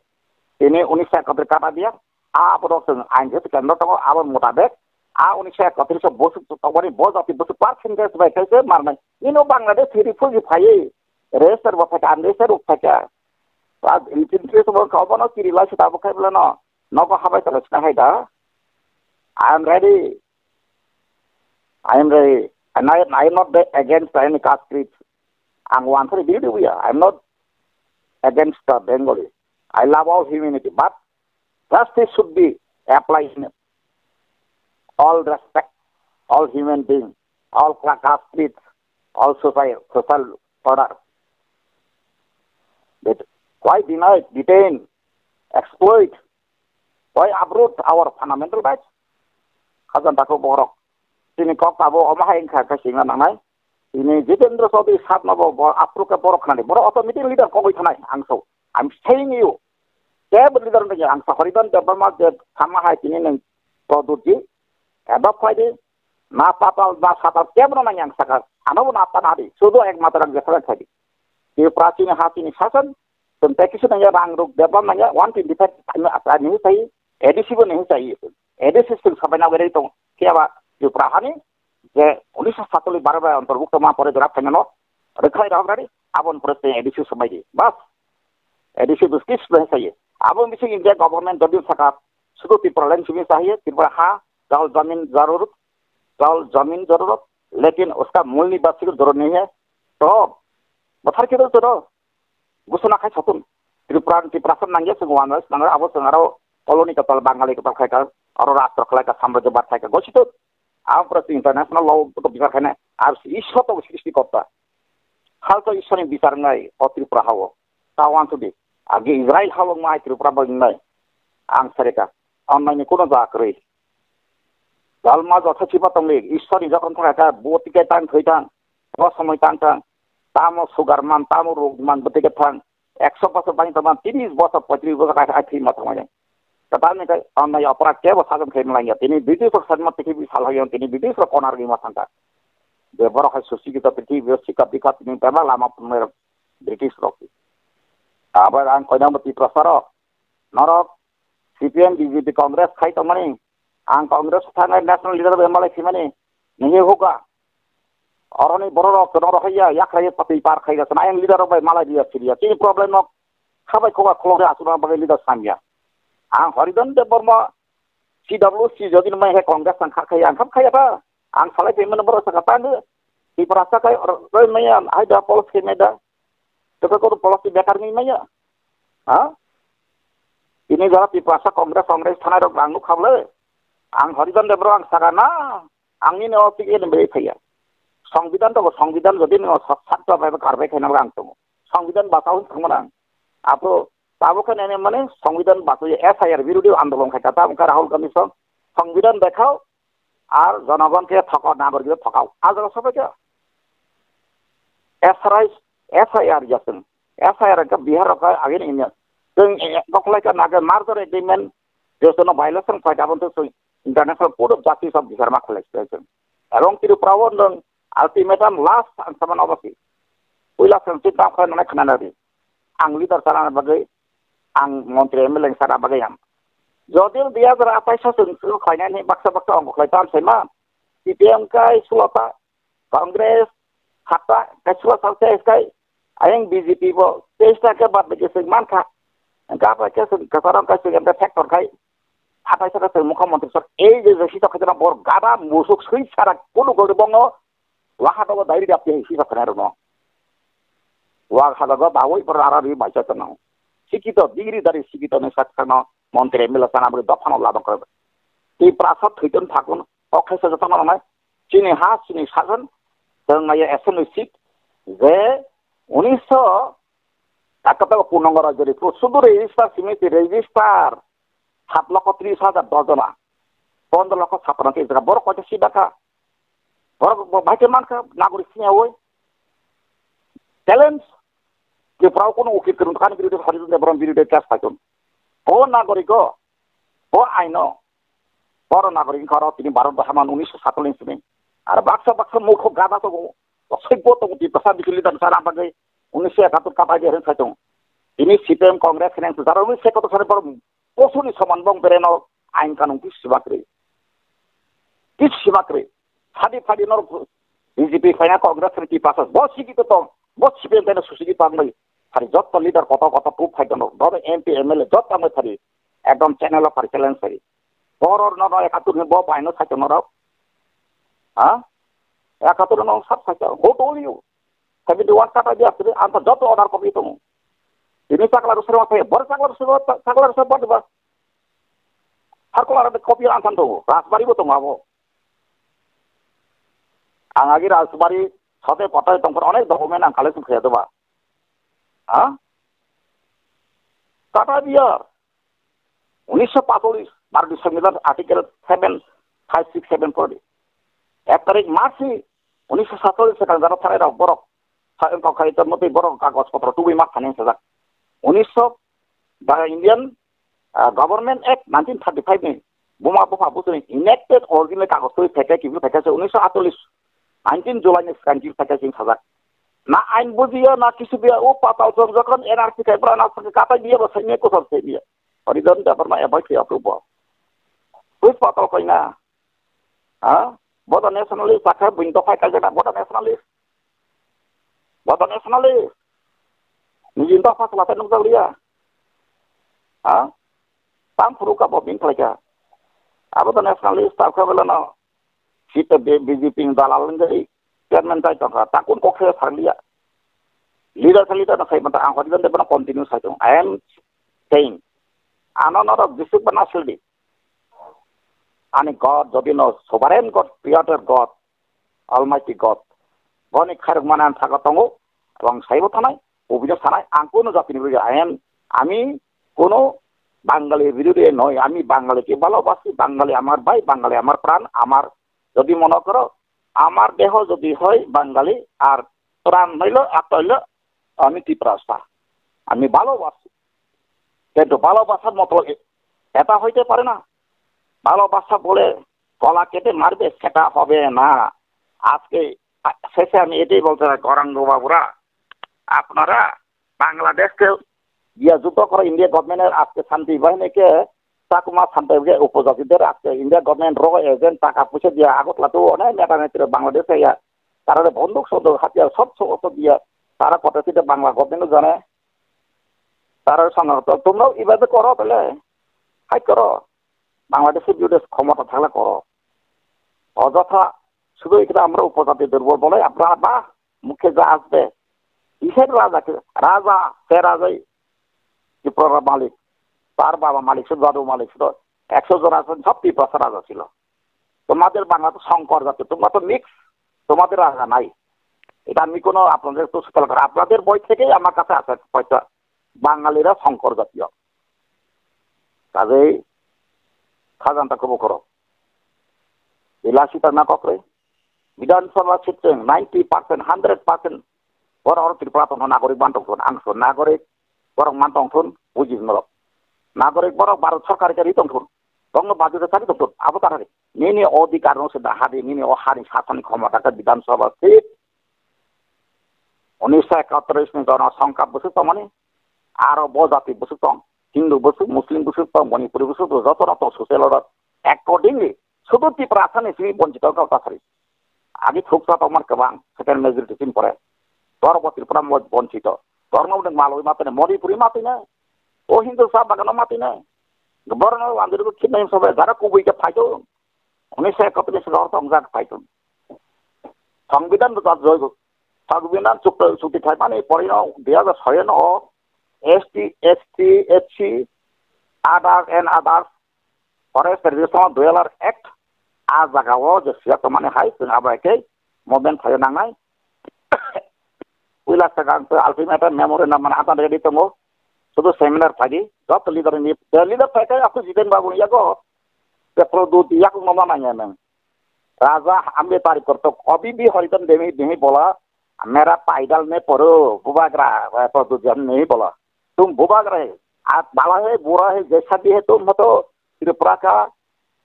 tini unise ekatris kata diya, a aborok chwng ain je kendro tongo, abo motabek, a unise ekatris busuk tongmani bo jati busuk percentage bai kaise marnai. Nino Bangladesh thiri phuji phaiye, register bo thaka, unregister bo thaka. Ba, in principle bo kau bono kiri lai sita bo khai bole no. Nogo habai tala sita hai da. I am ready. I am ready. And I, I am not be-, against any caste creed. Ang wan thari biri dibuya. I am not against the Bengali. I love all humanity. But justice should be applied in all respect, all human being, all cla-, caste creed, all social, social order. That why deny, detain, exploit, why uproot our fundamental rights? Khajang takhuk borok. Tini kok abo omo hai wngkha khe singna nangnai. Tini Jitendra Chaudhary sap no bo, bo aphuru khe borok khnani. Borok automatic leader kogwi thanai ang so. I'm saying you. Kebo leader wngya ang sa Haridan Debbarma je sama hai tini nang Pradyut ji. Eba khlai di. Na patal, na satal, kebo no nangya ang saka. Ano bo na ta nadi. Sudo ek matra ang jekhala khai di. Tripura chini ha chini sasan. Tun te kisu nangya rang ruk debam nangya one twenty five ani sai. A D C bo nang sai. A D C sul sabai na gere tong. Keba Tripura hani je unisho satoli baro bai antorbhukto ma pore draft khainano rwkhlai rok rani aboni pore tei A D C swmai di. Bas, A D C buskis bai sai. Abo bisi India government jodi saka sudu Tipraland simi chahiye, Tripura ha, jal jamin jarurut, jal jamin jarurut, lekin uska mul nivasi ko jarur nahi hai. To, bathar kidal to do. Gusuna khai satun. Tripura, Tripura san nangya sung wan wes nang abo sung aro koloni katal Bangali katal khai ka, aro rastro khlai ka samrajyo bar khai ka. Gosito, abo pura international law to bichar khaina. Ar Ishwar to srishti korta. Hal to Ishwar ni bichar ngai o Tripura hao. Ta wan sudi. Agi Israel hao ngai Tripura bo ngai. Ang sareka. Online ni kuno ja kwrwi. Jalma jotha chiba tongli, Ishwar ni jokon thangkha, bo tike tang thwi tang, bo somoi tang tang, tamo sugar man, tamo rog man, bo tike thang, ekso bosor bang tongman, tiris bosor, poitris bosor kai kai thwi ma tongmani. Tata ni kai, annai aparad kebo sajom khai malaiya, tini British rok sajma tikhi bi salhayon, tini British rok konar gi ma thangkha. Je borok hai susi kita tikhi, bi sika bikha tini bebak lama pumai rok, British rok. Abar ang koinang bo Tiprasa rok, norok, C P M, B J P, Congress khai tongmani, ang Congress thangnai national leader bai malai phimani, nini huka. Oroni borok rok kono rohaiya, yakhrai patwi par khai gasa, ayang leader rok bai malai diya siriya. Chini problem no khabai khoba khulok ya asuna bagwi leader samya. Ang Haridan Debbarma, C W C jodi mai he Congress ang kha khai, ang kha khai ta. Ang salai phaimani borok saka tang. Tiprasa kai roi maya, hai da polos khai mai da. Tokha kono policy bekar ni maya. Ha? Tini jora Tiprasa Congress, Congress thanai rok ang nukha bwle. Ang Horijan Debro ang saka na, ang nini o ticket ni bwrwi phaiya. Songbidan to songbidan jodi no sak sak to bai karbai khaina ang tongo. Songbidan bachao thangma ang. Apo tabo khe nene mane songbidan bachao S I R birodi andolon khai kata wngkha Rahul Gandhi song. Songbidan dekhao ar jonogon khe thokao, nagorik khe thokao. Ajal sobe khe S R I, S I R jasung. S I R ke Bihar rok agin inya. Teng boklai ka naga merger agreement, josono violation khai dabon to international court of justice of Bihar ma khlai se. Ebong Tripura o nung ultimatum last ang saman obasi. Puila sengsi tam khai nana khana nari. Ang leader sana bagwi, ang montri M L A sana bagwi ang. Jodi dui hajar atais o chwng chwng khlainani baksa baksa ongkha khlai tam saima. C P M kai sulota, Congress hatta kai sulota kai kai ayang B J P bo teis ta ke bad bagi sing mankha. Engka apa ke sing kasarang kai sing empe factor kai. Atais ta kai mukha montri sor ei je je sita khajana bor gada musuk sui sara kulu gori bongo. Waha dogo dairi dap te sita khana rono. Wak hadago bawoi bor ara ri bacha tano. Sikito digri dari sikito ne sak tano. Montri M L A sana bori dophano labang kore. Tiprasa thuitun phakun. Okhe se jotono nai. Chini ha, chini sajon. Tong maya S M seat. Je unisho takata punongo rajori. Sudu register simiti register. Sat lokho tris hajar dojona. Pondro lokho sapna ke jaga. Borok koita sida kha. Borok bo-, bahai ke mankha, nagorik sini awoi. Challenge. Ke prau kono ukir kerun kan birode, Harijan Debbarma birode kas paikon. O nagorik o, o aino. Boro nagorik wngkha oro tini Bharat haman unisho satalin sini. Ar baksa baksa murkho gada tongo. Sibbo tongo Tiprasa bisi leader sana bagwi unisho ekatur kapai de ren saitung. Tini C P M Congress hene sujaro unisho ekatur sani boro posuni soman bong bereno ain kanun kis sibakri. Kis sibakri. Phadi phadi norok B J P phaina Congress ni Tiprasa. Bo sikito tong. Bo C P M phaina susigi tong bai. Phari jotto leader koto koto proof phai tono. Dobe M P M L A jotto mai phari. Ekdom channel o phari challenge phari. Boror no no ekatur ni bo baino sai tono rok. Ha? Ekatur no sab sai tono. Who told you? Seventy one kata dia sini anta jotto order copy tono. Ini sakla rusero phai. Bor sakla rusero sakla rusero ba. Har kolar copy antan tono. Rajbari bo tono abo. Ang agi Rajbari sote potai tongphuru onek document ang collection khlaiya doba. Ha? Kata biya. Unisho patolish, Bharatiyo Songbidan Article seven, five, six, seven kori. Ek tarik March ni unisho satolish se kanjaro tharai rok borok. Sa engkau khai to motwi borok kagoj potro tubui mak thani sajak. Unisho ba Indian, ah, Government Act nineteen thirty-five ni buma bupha butuni enacted original kagoj twi phaikha kibru phaikha se unisho atolish nineteen July ni sangkir phaikha sing sajak. Na ain bujiya na kisu biya o patal song jokhon N R C khai bra na sangkir katai biya ba sainya kusar se biya. Harijan Debbarma avoid khai apru bo. Ui patal koi na. Ha? Bodo nationalist sakha buin dophai kaijak na bodo nationalist. Bodo nationalist. Niji dopha salate nukjak liya. Ha? Tang phuru ka bo bin khlaika. Abo do nationalist ta kha belano. Sita B J P ni dalal wngwi chairman tai tongkha. Takun kok se sakliya. Leader khe leader no sai mata ang Harijan Debbarma continue sai tong. I am saying. Ano norok bisik ba nasildi. Ani God, jodi no sovereign God, creator God, Almighty God. Boni khairok mane ang thago tongo, ebong saibo thanai, ubino sanai, ang kuno jatini bwrwi, I am, ami kuno Bangali birode noi, ami Bangali ke bhalobasi, Bangali amar bhai, Bangali amar pran, amar jodi mono koro, amar deho jodi hoi Bangali, ar pran hoilo, atma hoilo, ami Tiprasa. Ami bhalobasi. কিন্তু ভালোবাসার মতো এ-, এটা হইতে পারে না। ভালোবাসা বলে গলা কেটে মারবে, সেটা হবে না। আজকে, আ, শেষে আমি এটাই বলতে চাই, গৌরাঙ্গ বাবুরা, আপনারা বাংলাদেশকে গিয়া যুদ্ধ করো, ইন্ডিয়া গভর্নমেন্টের আজকে শান্তি বাহিনীকে চাকমা শান্তি উপজাতিদের আজকে ইন্ডিয়া গভর্নমেন্ট র এজেন্ট টাকা পয়সা দিয়ে আগরতলাতেও অনেক নেতা নেত্রী বাংলাদেশে ইয়া তারা বন্দুক সন্দুক হাতিয়ার সব সমস্ত দিয়ে তারা করতেছে, এটা বাংলা গভর্নমেন্টও জানে। তারা সঙ্গে তো তোমরাও এভাবে করো, তাহলে হাই করো, বাংলাদেশের বিরুদ্ধে ক্ষমতা থাকলে করো। অযথা শুধু এখানে আমরা উপজাতি দুর্বল বলে আপনারা বা মুখে যা আসবে, কিসের রাজা? রাজা, সে রাজাই ত্রিপুরার মালিক। তার বাবা মালিক ছিল, দাদু মালিক ছিল, একশো জন আছেন, সব তিপ্রাসা রাজা ছিল। তোমাদের বাংলা তো শঙ্কর জাতি, তোমরা তো মিক্স, তোমাদের রাজা নাই। এটা আমি কোনো আপনাদের তো স্বীকার করে, আপনাদের বই থেকেই আমার কাছে আছে পয়সা, বাঙালিরা শঙ্কর জাতীয়। কাজেই খাজানটা কবো করো, বিলাসিতা না ককরে। বিধানসভা seat ninety percent, hundred percent বড় বড় ত্রিপুরা তো নাগরিক বান তংথন, আংশ নাগরিক বরং মান tongthun, buji norok. Nagorik borok Bharat Sarkar khe ri tongthun. Bongno bajure chari tongthun. Abo tarari. Nini odhikar no se dahadi, nini o hani sasoni khomota khe Bidhan Sabha seat. Unisho ekatris ni Jono Songkha bwswk tongmani. Aro bo jati bwswk tong. Hindu bwswk, Muslim bwswk tong, Manipuri bwswk tong, joto no tong social order. Accordingly, sudu Tiprasa ni simi bonchito kau tasari. Agi thuksa tongmani kwbang, second majority sin pore. Borok bo Tripura mo bonchito. Borokno bo malwi matene, Manipuri matene. O Hindu sa bagano matene. Borokno wanjuru ko khitna himsa bai, jara kubui ke phaito. Oni se kopini se lor tong jak phaito. Songbidan bo jat joigo. Songbidan chukta chukti phaimani porino dui hajar soi no o S T, S T, S C, others and others. Forest Regulation dui hajar ek, a jaga o je siya tongmani hai, chwng abo hai khe movement khlai nangnai. Puila swkang twi ultimatum memorandum mane atan ready tongo. Sudu seminar phaidi, joto leader ni, je leader phai khe aku Jiten Babu ni yago, je Pradyot yakung no ma nangya nang. Raja ambe tari kortok, abhi bhi Harijan Dehi, Dehi bola, mera paidal mein paro, bubagra, eh, Pradyot Dehi bola. तुम बुबाग्रा है, आप बाला है, बुरा है, जैसा भी है, तुम तो त्रिपुरा का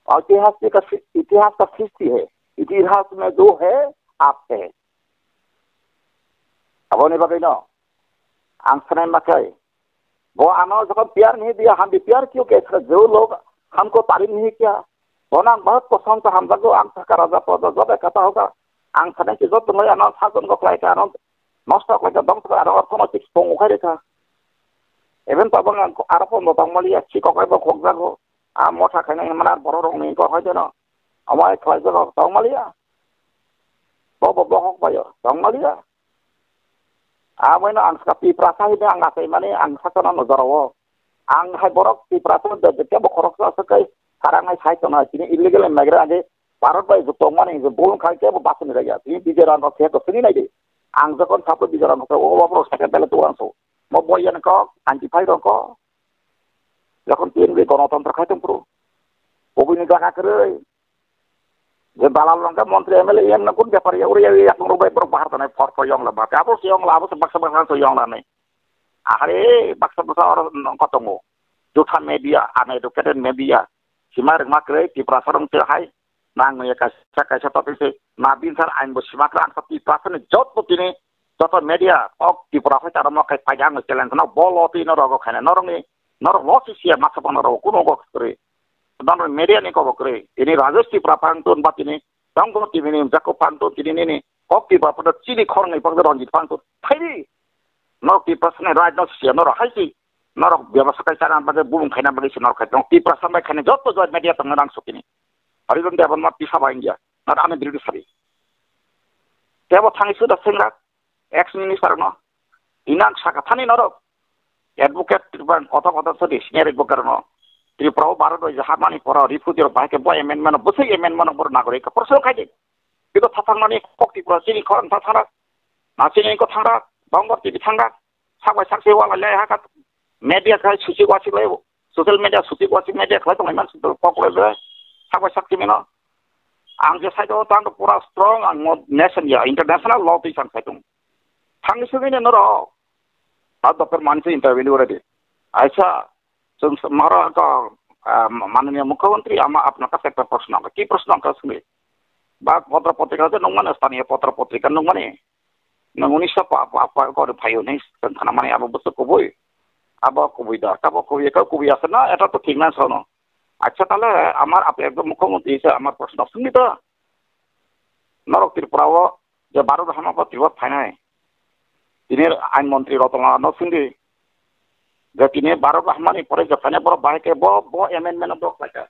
ऐतिहासिक का सृ-, इतिहास का सृष्टि है। इतिहास में जो है, आप है। Aboni bagwi no ang sanai ma khe, bo ano jokhon pyar nahi diya, hum bhi pyar kyun kehte hain, jo log humko tareef nahi kiya, bono ang bahut pasand se hamjago, ang thaka raja praja job ekta hoga, ang sanai ki job tungai ano sajon go khlai ka ano nosto khlai ka dong thaka ano orthonoitik song ukhai rikha. Even tabang ang aro pondo tongmaliya, si kokai bo khokjago, a motha khainai hwnmani borok rokni kok hai jeno, amai khlai jeno tongmaliya, bo bo bohok bayo tongmaliya. Aboino ang saka Tiprasa hwnwi ang achaimani ang sakano nojorao. Ang hai borok Tiprasa de, de, kebo khoroksa aswk kai sarang hai sai tongna tini illegal migrant age Bharat bai jotongmani je bul khai kebo basuni raya. Tini Bijoy Rango khe to sini nai de. Ang jokon sapo Bijoy Rango khe o borok sakhe bele to ang so. Mo boyan ko anti phai rong ko. Jokon T N V gonotontro khai tong pro. Kubui ni jaga kwrwi. Je dalal rok khe montri M L A E M no kun bepar ya, uri ya, ya, kung rok bai borok bahar tanai phor phor yong la ba. Abo se yong la, abo se baksa baksa se yong la nai. Ahare baksa baksa oro nong ko tongo. Jutha media, uneducated media. Sima rwngma kwrwi, Tiprasa rok se hai. Nang ya kaisa, kaisa topic se. Na bin sar ain bo sima kwrwi, ang sa Tiprasa ni jot bo tini joto media, kok Tripura hoi tara mo khai paida ang challenge no, bolo twi no rogo khaina, norok ni, norok lo si siya masa pang norok kuno go kwrwi. Norok media ni kobo kwrwi. Tini Rajesh Tripura pang tun ba tini, tong go tini ni jako pang tun tini nini, kok Tripura pada chini khorang ni pang Ranjit pang tun. Phaidi. Norok Tiprasa ni right no siya, norok hai si. Norok bebasa kai chana bagwi, bulung khaina bagwi si norok khai tong. Tiprasa bai khaina joto joy media tong nang sukini. Hari don dia ban ma pisa ba India. Nat ane biru sari. Tebo thangwi suda sengra. Ex minister no, inang saka thani norok, advocate bang kotor kotor sadi senior advocate no, Tripura o Bharat roi jaha mani pora refugee rok bahai khe bo amendment no, bwswk amendment no borok nagorik ka porosno khai di. Biko tha thang mani kok Tripura chini khorang tha thang rak, na chini ko thang rak, Bangor T V thang rak, sak bai sak se wala le ha ka media khai suchi wasi lai bo. Social media, suti kwasi media khlai tonglai man, suti kok le je, sabai sakti mino. Ang je sai tongo, tang pura strong, ang mo nation ya, international law twi san sai tongo. Thangni sugui ne norok, a doctor manse interview ore di. Aisa, chwng mara ka, ah, mananiya mukhyamantri, ama apna kase ekta proshno, ki proshno ka sugui? Ba potra potrika je nungmani, staniya potra potrika nungmani. Nang unisho pa, pa, pa, kori phaio ni, tang khana mani abo bwswk kubui. Abo kubui da, kabo kubui, kabo kubui asa na, eta to thik na sono. Acha tale, amar ape ekdom mukhyamantri se amar proshno sungni to. Norok Tripura o, je Bharat hama pa Tripura phainai. Tini ain montri Ratan Lal no sungdi. Je tini Bharat hama ni pore je phainai borok bahai khe bo, bo amendment no borok khlaikha.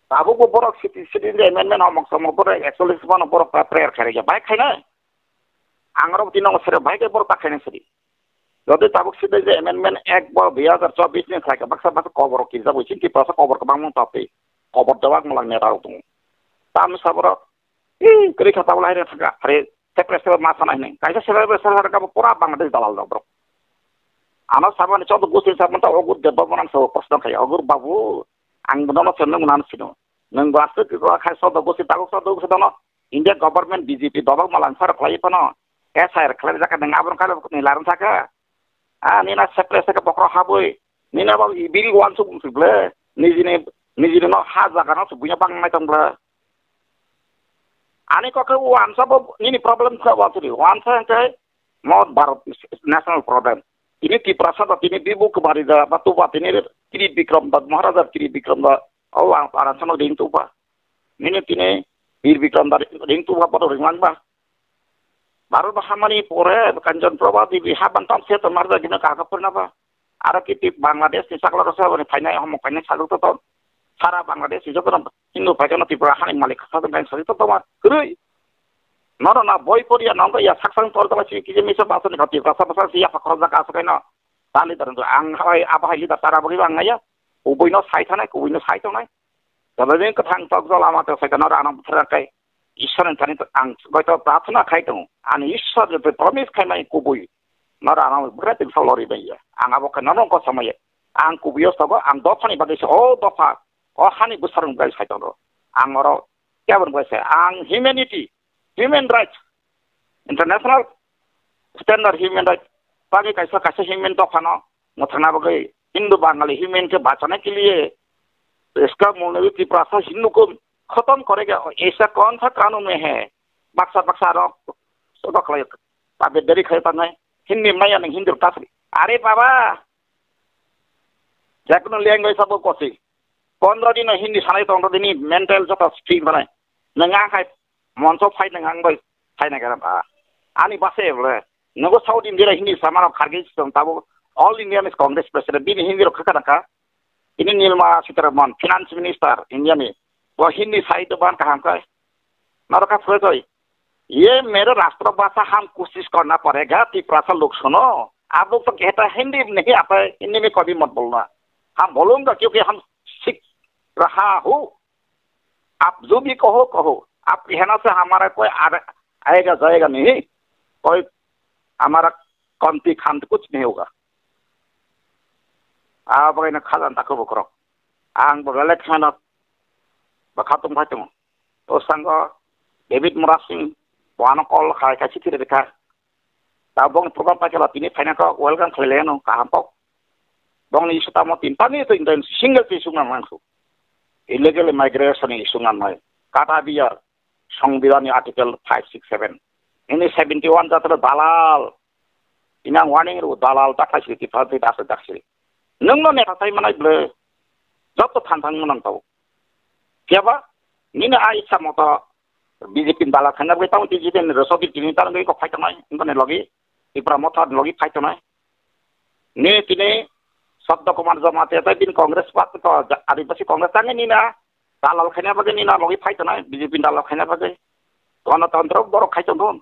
Tabuk bo borok citi, citi amendment homok somok borok ekchollish mano borok prayer khairokya. Bahai khainai. Ang oro tini nongo sere bahai khe borok ta khainai sidi. Jodi tabuk side je amendment ek bo dui hazar chobbish ni khlai ka baksa baksa kobor kirjak bai chini Tiprasa kobor kwbangma topwi. Kobor dewak mwlang neta rok tongo. Tamni saborok, "Ih, kwrwi kha tabuk lahai thangkha." Are separate separate ma sana hinwi. Kaisa separate separate kha bo pura Bangladesh dalal rok borok. Ano sabani chodo gusti sabani ta ogur debba bonan sabo proshno khai. Ogur babu, ang bono no sendo mwnam sino. Nwng bo aswk khai chodo gusti tabuk chodo gusti dono. India government B J P dobok malang sar khlai phano. S I R khlai jaka nwng abon kala ni laran saka. Ah, nina separate separate bokhorok habwi. Nina bo bill wansuk wngsuk ble. Nijini, nijini no ha jaga no buya bang nai tong ble. Ani kokhe wansa bo nini problem kha wansuri. Wansa hwnkhe mo Bharat national problem. Tini Tiprasa da tini Bibu Kumari da ba tuba tini Tri Bikram da Maharaja Tri Bikram da o ang parasano ring tuba. Nini tini Bir Bikram da ring tuba poto ring langba. Bharat hamani pore Kanchan Prabha Devi ha bantang se to marja gina ka ka purna ba. Aro kiti Bangladesh ni sakla rasa bani phainai homo phainai sajwk to to. Sara Bangladesh ni joto Hindu phaikano Tripura hani malik kha sajwk nai sajwk to to ma. Kwrwi. Noro na boi poriya nongo ya saksang tor dala si kije misa baso ni khati rasa basa si ya pakro jaka aso kaino. Tali tar ang hai aba hai leader tara bagi bang ya. Kubui no sai thanai, kubui no sai tongnai. Tabajeng kwthang tok jol ama to saikano rano bwthar kai. Ishwar ni thani ang goito prarthana khai tongo. Ani Ishwar je promise khai mai kubui. No rano bwkhra tin sa lori bai ya. Ang abo khai nono ko samaya. Ang kubui o sogo ang dopha ni bagwi se o dopha. O hani bwsarung bai sai tongo. Ang oro kebon bai se ang humanity, human rights, international standard human rights. Pagi kaisa kaisa human dophano mwthangna bagwi Hindu Bangali human ke bachane ke liye iska mone Tiprasa Hindu ko khatam karega, aisa kaun sa kanun mein hai? Baksa baksa rok soba khlai tabedari khai tanai Hindi maya nang Hindu tasri. Are baba, jakono language sabo kosi. Pondro dino Hindi sanai tongro dini mental joto free banai. Nang ang hai monso phai nang ang bai phai nang gara ba. Ani base bole. Nogo South India Hindi samano khargi tong tabo All India Congress President bini Hindi rok khakana ka. Ini Nirmala Sitharaman, Finance Minister India ni. Bo Hindi side ban kaham kai. Naro ka phoi koi. ये मेरे राष्ट्रभाषा हम कोशिश करना पड़ेगा, तिप्रासा लोग सुनो। आप लोग तो कहता है हिंदी नहीं आता है, हिंदी में कभी मत बोलना। हम बोलूंगा क्योंकि हम सीख रहा हूँ। आप जो भी कहो, कहो। आप कहना से हमारा कोई आ-, आएगा, जाएगा नहीं। कोई हमारा कमती खामती कुछ नहीं होगा। Abo kaino khajan tako bokhorok. Ang bo belai kheno bwkha tong phai tongo. O sango David Murasing bo ano call khai khai chithi rwkha. Ta bong program paikha tini phaina kok welcome khlai laino kaham kok. Bongni issue tamo tin tani to single issue nang nangsu. Illegal migration issue nang nai. Kata biyar. Songbidanni Article five six seven. Ini seventy one jatra dalal. Ini ang warning rw dalal dakhai sri tiphal twi dakhai dakhai sri. Nwng no neta sai manai ble. Joto than thang manang tau. Kiyaba? Nini a ikha moto B J P ni dalal khana bai tamo B J P ni rosok di tini tar ngi ko phai tongnai. Ngi ne logi. Tipra motha logi phai tongnai. Ni tini Sabda Kumar Jamatia tai bini Congress party to Adibasi Congress tangi ni na. Dalal khaina bagwi ni na logi phai tongnai, B J P dalal khaina bagwi. Ganatantro borok khai tongthun.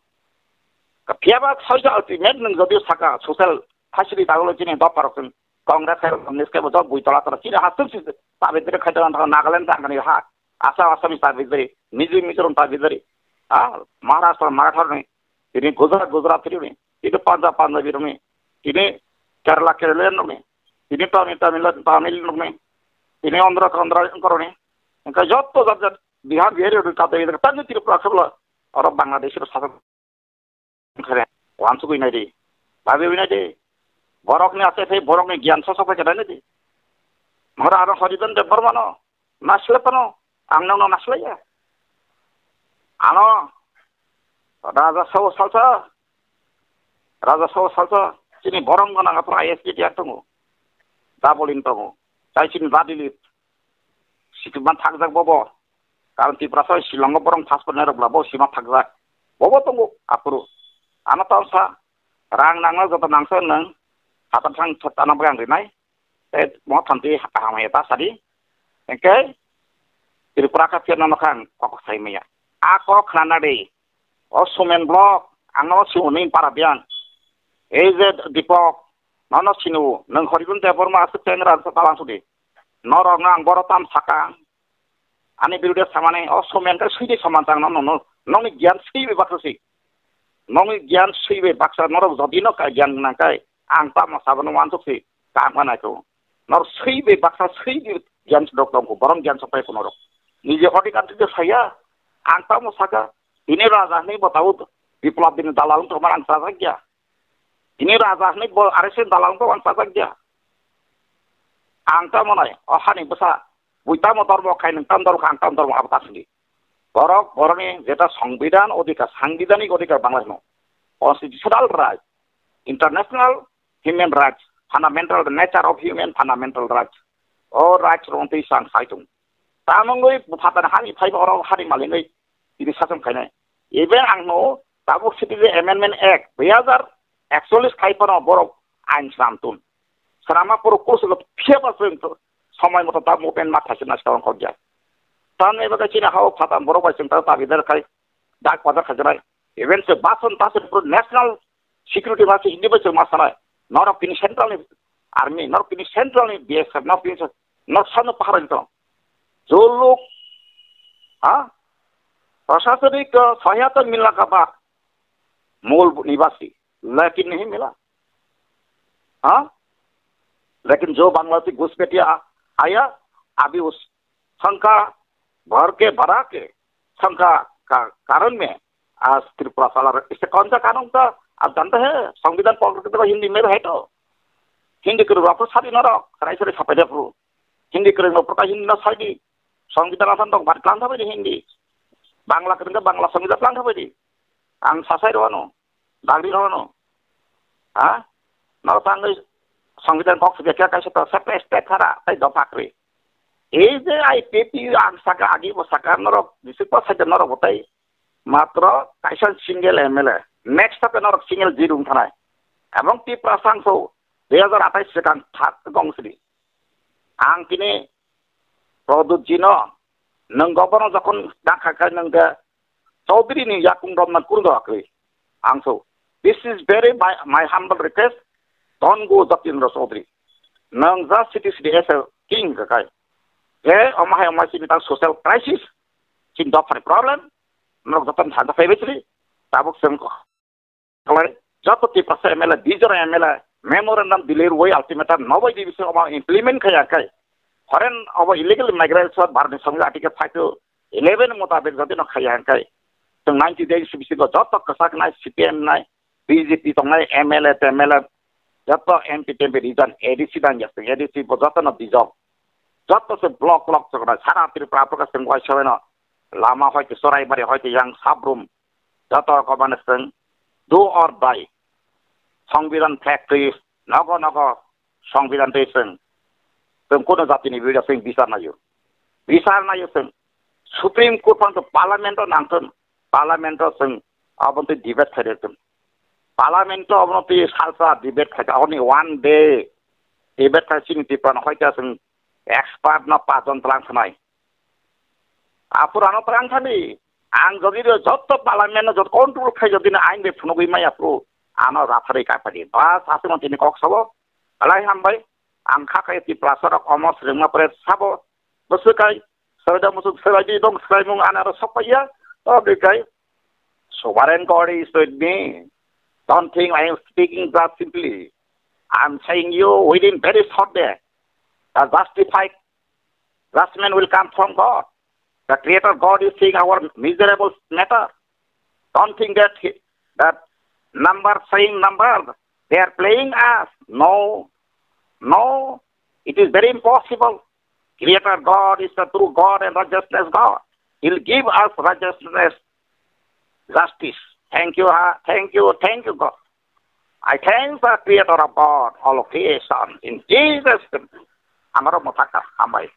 Phiya ba soijo ultimate nwng jodi saka social facility dagolo chini dopharok chwng Congress hai Congress kebo jok bui tola tola chini hasuk si tabedre khai tongthun Nagaland jangani ha. Assam Assami tabedre, Mizo Mizoram tabedre. Ha, Maharashtra Marathar ni, tini Gujarat Gujarat ni, tini Punjab Punjabi ni, tini Kerala Kerala ni, tini Tamil Tamil Tamil ni, tini Andhra Andhra ni. Engka jotto jat jat Bihar, Bihar rok kata ini, tadi Tripura kebla, orang Bangladesh itu satu kere, wansuk ini di, babi ini di, borok ni ase, borok ni gian sosok kere ini di. Mara orang Haridan Debbarma no, nasle pano, ang no nasle ya. Ano, Raja Sao Salsa, Raja Sao Salsa, chini borong gana ngapra I S P tiak tongo, dabolin tongo, tai chini badili, Sikima thakjak bobo. Karon Tiprasa Shillongo borong passport nairok bla bo sima thakjak. Bobo tongo aphuru. Ano tong sa rang nangno joto nangsa nang. Hatan thang thot ano bwkang rinai. Te mo thanti kaham hai ta sadi. Engke Tripura ka phiya nono khang kok sai maya. A kok khana de. O Sumen Block, ang no si unin para biang. Ei je Dipok, Nono sinu, nwng Horibon Debbarma aswk tengra sa talang sudi. Norok no ang boro tam saka. Ani birude samani o somen ka sui de saman tang no, no, no. Nokni gyan sui be baksa si. Nokni gyan sui be baksa norok jodi no ka gyan nang kai. Ang tamo sabano wansuk si. Tang ma nai ko. Nor sui be baksa sui be gyan dok tong ko. Borom gyan sok pai ko norok. Nije hodi kan tu saya. Ang tamo saka. Ini raja ni botau biplab din dalal to marang sa ya. Ini raja ni bo are sin dalal to ang sa ya. Ang tamo nai. O hani basa. Bui tamo dormo khai nang tam dormo ang tam dormo abata sini. Borok, boroni jeta songbidan odhikar, sangbidhanik odhikar Bangladesh no. Constitutional right, international human rights, fundamental, the nature of human fundamental rights. O rights rong tei sang saitung. Tamungwi buphatan hani phaiba oro hari malingwi tini sachom khainai. Even ang no tabuk citizen amendment act dui hazar ekchollis khai phano borok ain swnam tun. Swnamma poro kursu lo phiya ba chwng to somoi moto ta movement ma thaisina skang kok ya. Tan eba ka chini hao phatan borok bai chwng ta tabidar khai dak padar khajanai. Even se bason ta se puro national security ma se hindi bai chwng ma sanai. Norok tini central ni army, norok tini central ni B S F, norok tini norok sano pahara ni tong. जो लोग, हाँ, प्रशासनिक सहायता मिलने का बाद मूल निवासी, लेकिन नहीं मिला। हाँ, लेकिन जो बांग्लादेशी घुसपैठिया आ-, आया, अभी उस शंका भर के, भरा के शंका का कारण में आज त्रिपुरा चला रहे। इससे कौन सा कानून था? आप जानते हैं, संविधान पकड़ के देखो, हिंदी में है तो। Hindi kwrwng rok khe sadi norok, rai sari sapai de phuru. Hindi kwrwng rok khe Hindi no sai di. Songbidan asan dok bat klang thabai di Hindi. Bangla kwrwng khe Bangla songbidan klang thabai di. Ang sasai rwano, dagri rwano. Ha? Norok tangwi songbidan kok sibya khe kaisa to separate state khara, tai dopha kwrwi. Ei je I P P ang saka agi bo saka norok, bisik bo saida norok bo tai. Matro kaisa single M L A. Next hape norok single zero wng thanai. Ebong Tiprasa ang so dui hazar athais swkang thak gong sidi. Ang tini Pradyut ji no, nwng governor jokhon dakha khai nwng de Chaudhary ni yakung romna kurdo akri. Ang so, this is very my, my humble request. Don't go Jatindra Chaudhary. Nwng just city city as a king kakai. Je, omahai omahai sini tang social crisis. Chini dophani problem, norok joto ni sanja phaibai chwli, tabuk chwng khlai, joto Tiprasa M L A, bijor M L A, memorandum delay rwui ultimatum nobai di bising omo implement khaiya khai. Horen obo illegal migrants o Bharatni Songbidan Article five to eleven mutabik jodi no khaiya khai. Chwng ninety days bisingo joto kwchak nai, C P M nai, B J P tongnai, M L A, T M L A, joto M P, T M P region, A D C dang ya, A D C bo joto no bijok. Joto se block, block choknai, sara Tripura apro ka chwng waisa no. Lama hoite Choraibari hoite yang Sabrum, joto rokom mane chwng do or die. Songbidan factory, nogo nogo Songbidan tei chwng, chwng kuno jatini birudo chwng bichar naio. Bichar naio chwng. Supreme Court phano Parliament o nangthwng. Parliament o chwng aboni twi debate khairokthwng. Parliament o abono twi salsa debate khaikha. Only one day debate khai chini Tripura no hoite chwng expert no pajon tlang thanai. Aphuru ano tlang thani. Ang jodi ro jotto parliament no jot control khai jodi na ain be phunugwi maya phuru ano rathari kaipadi. Bas aswk tini kok sabo. Alai hambai. Ang kha khai Tiprasa rok omo swrwngma pore sabo. Bwswk kai. Swraida musuk swraidi dong swraimung anaro sokpaiya. O bwswk kai. Sovereign God is with me. Don't think I am speaking just simply. I am saying you within very short day. The justified judgment will come from God. The Creator God is seeing our miserable matter. Don't think that he, that number saying number, they are playing us. No, no, it is very impossible. Creator God is the true God and righteousness God. He'll give us righteousness, justice. Thank you, ha, thank you, thank you, God. I thank the Creator of God, all of creation, in Jesus' name. Amaro motaka, hambai.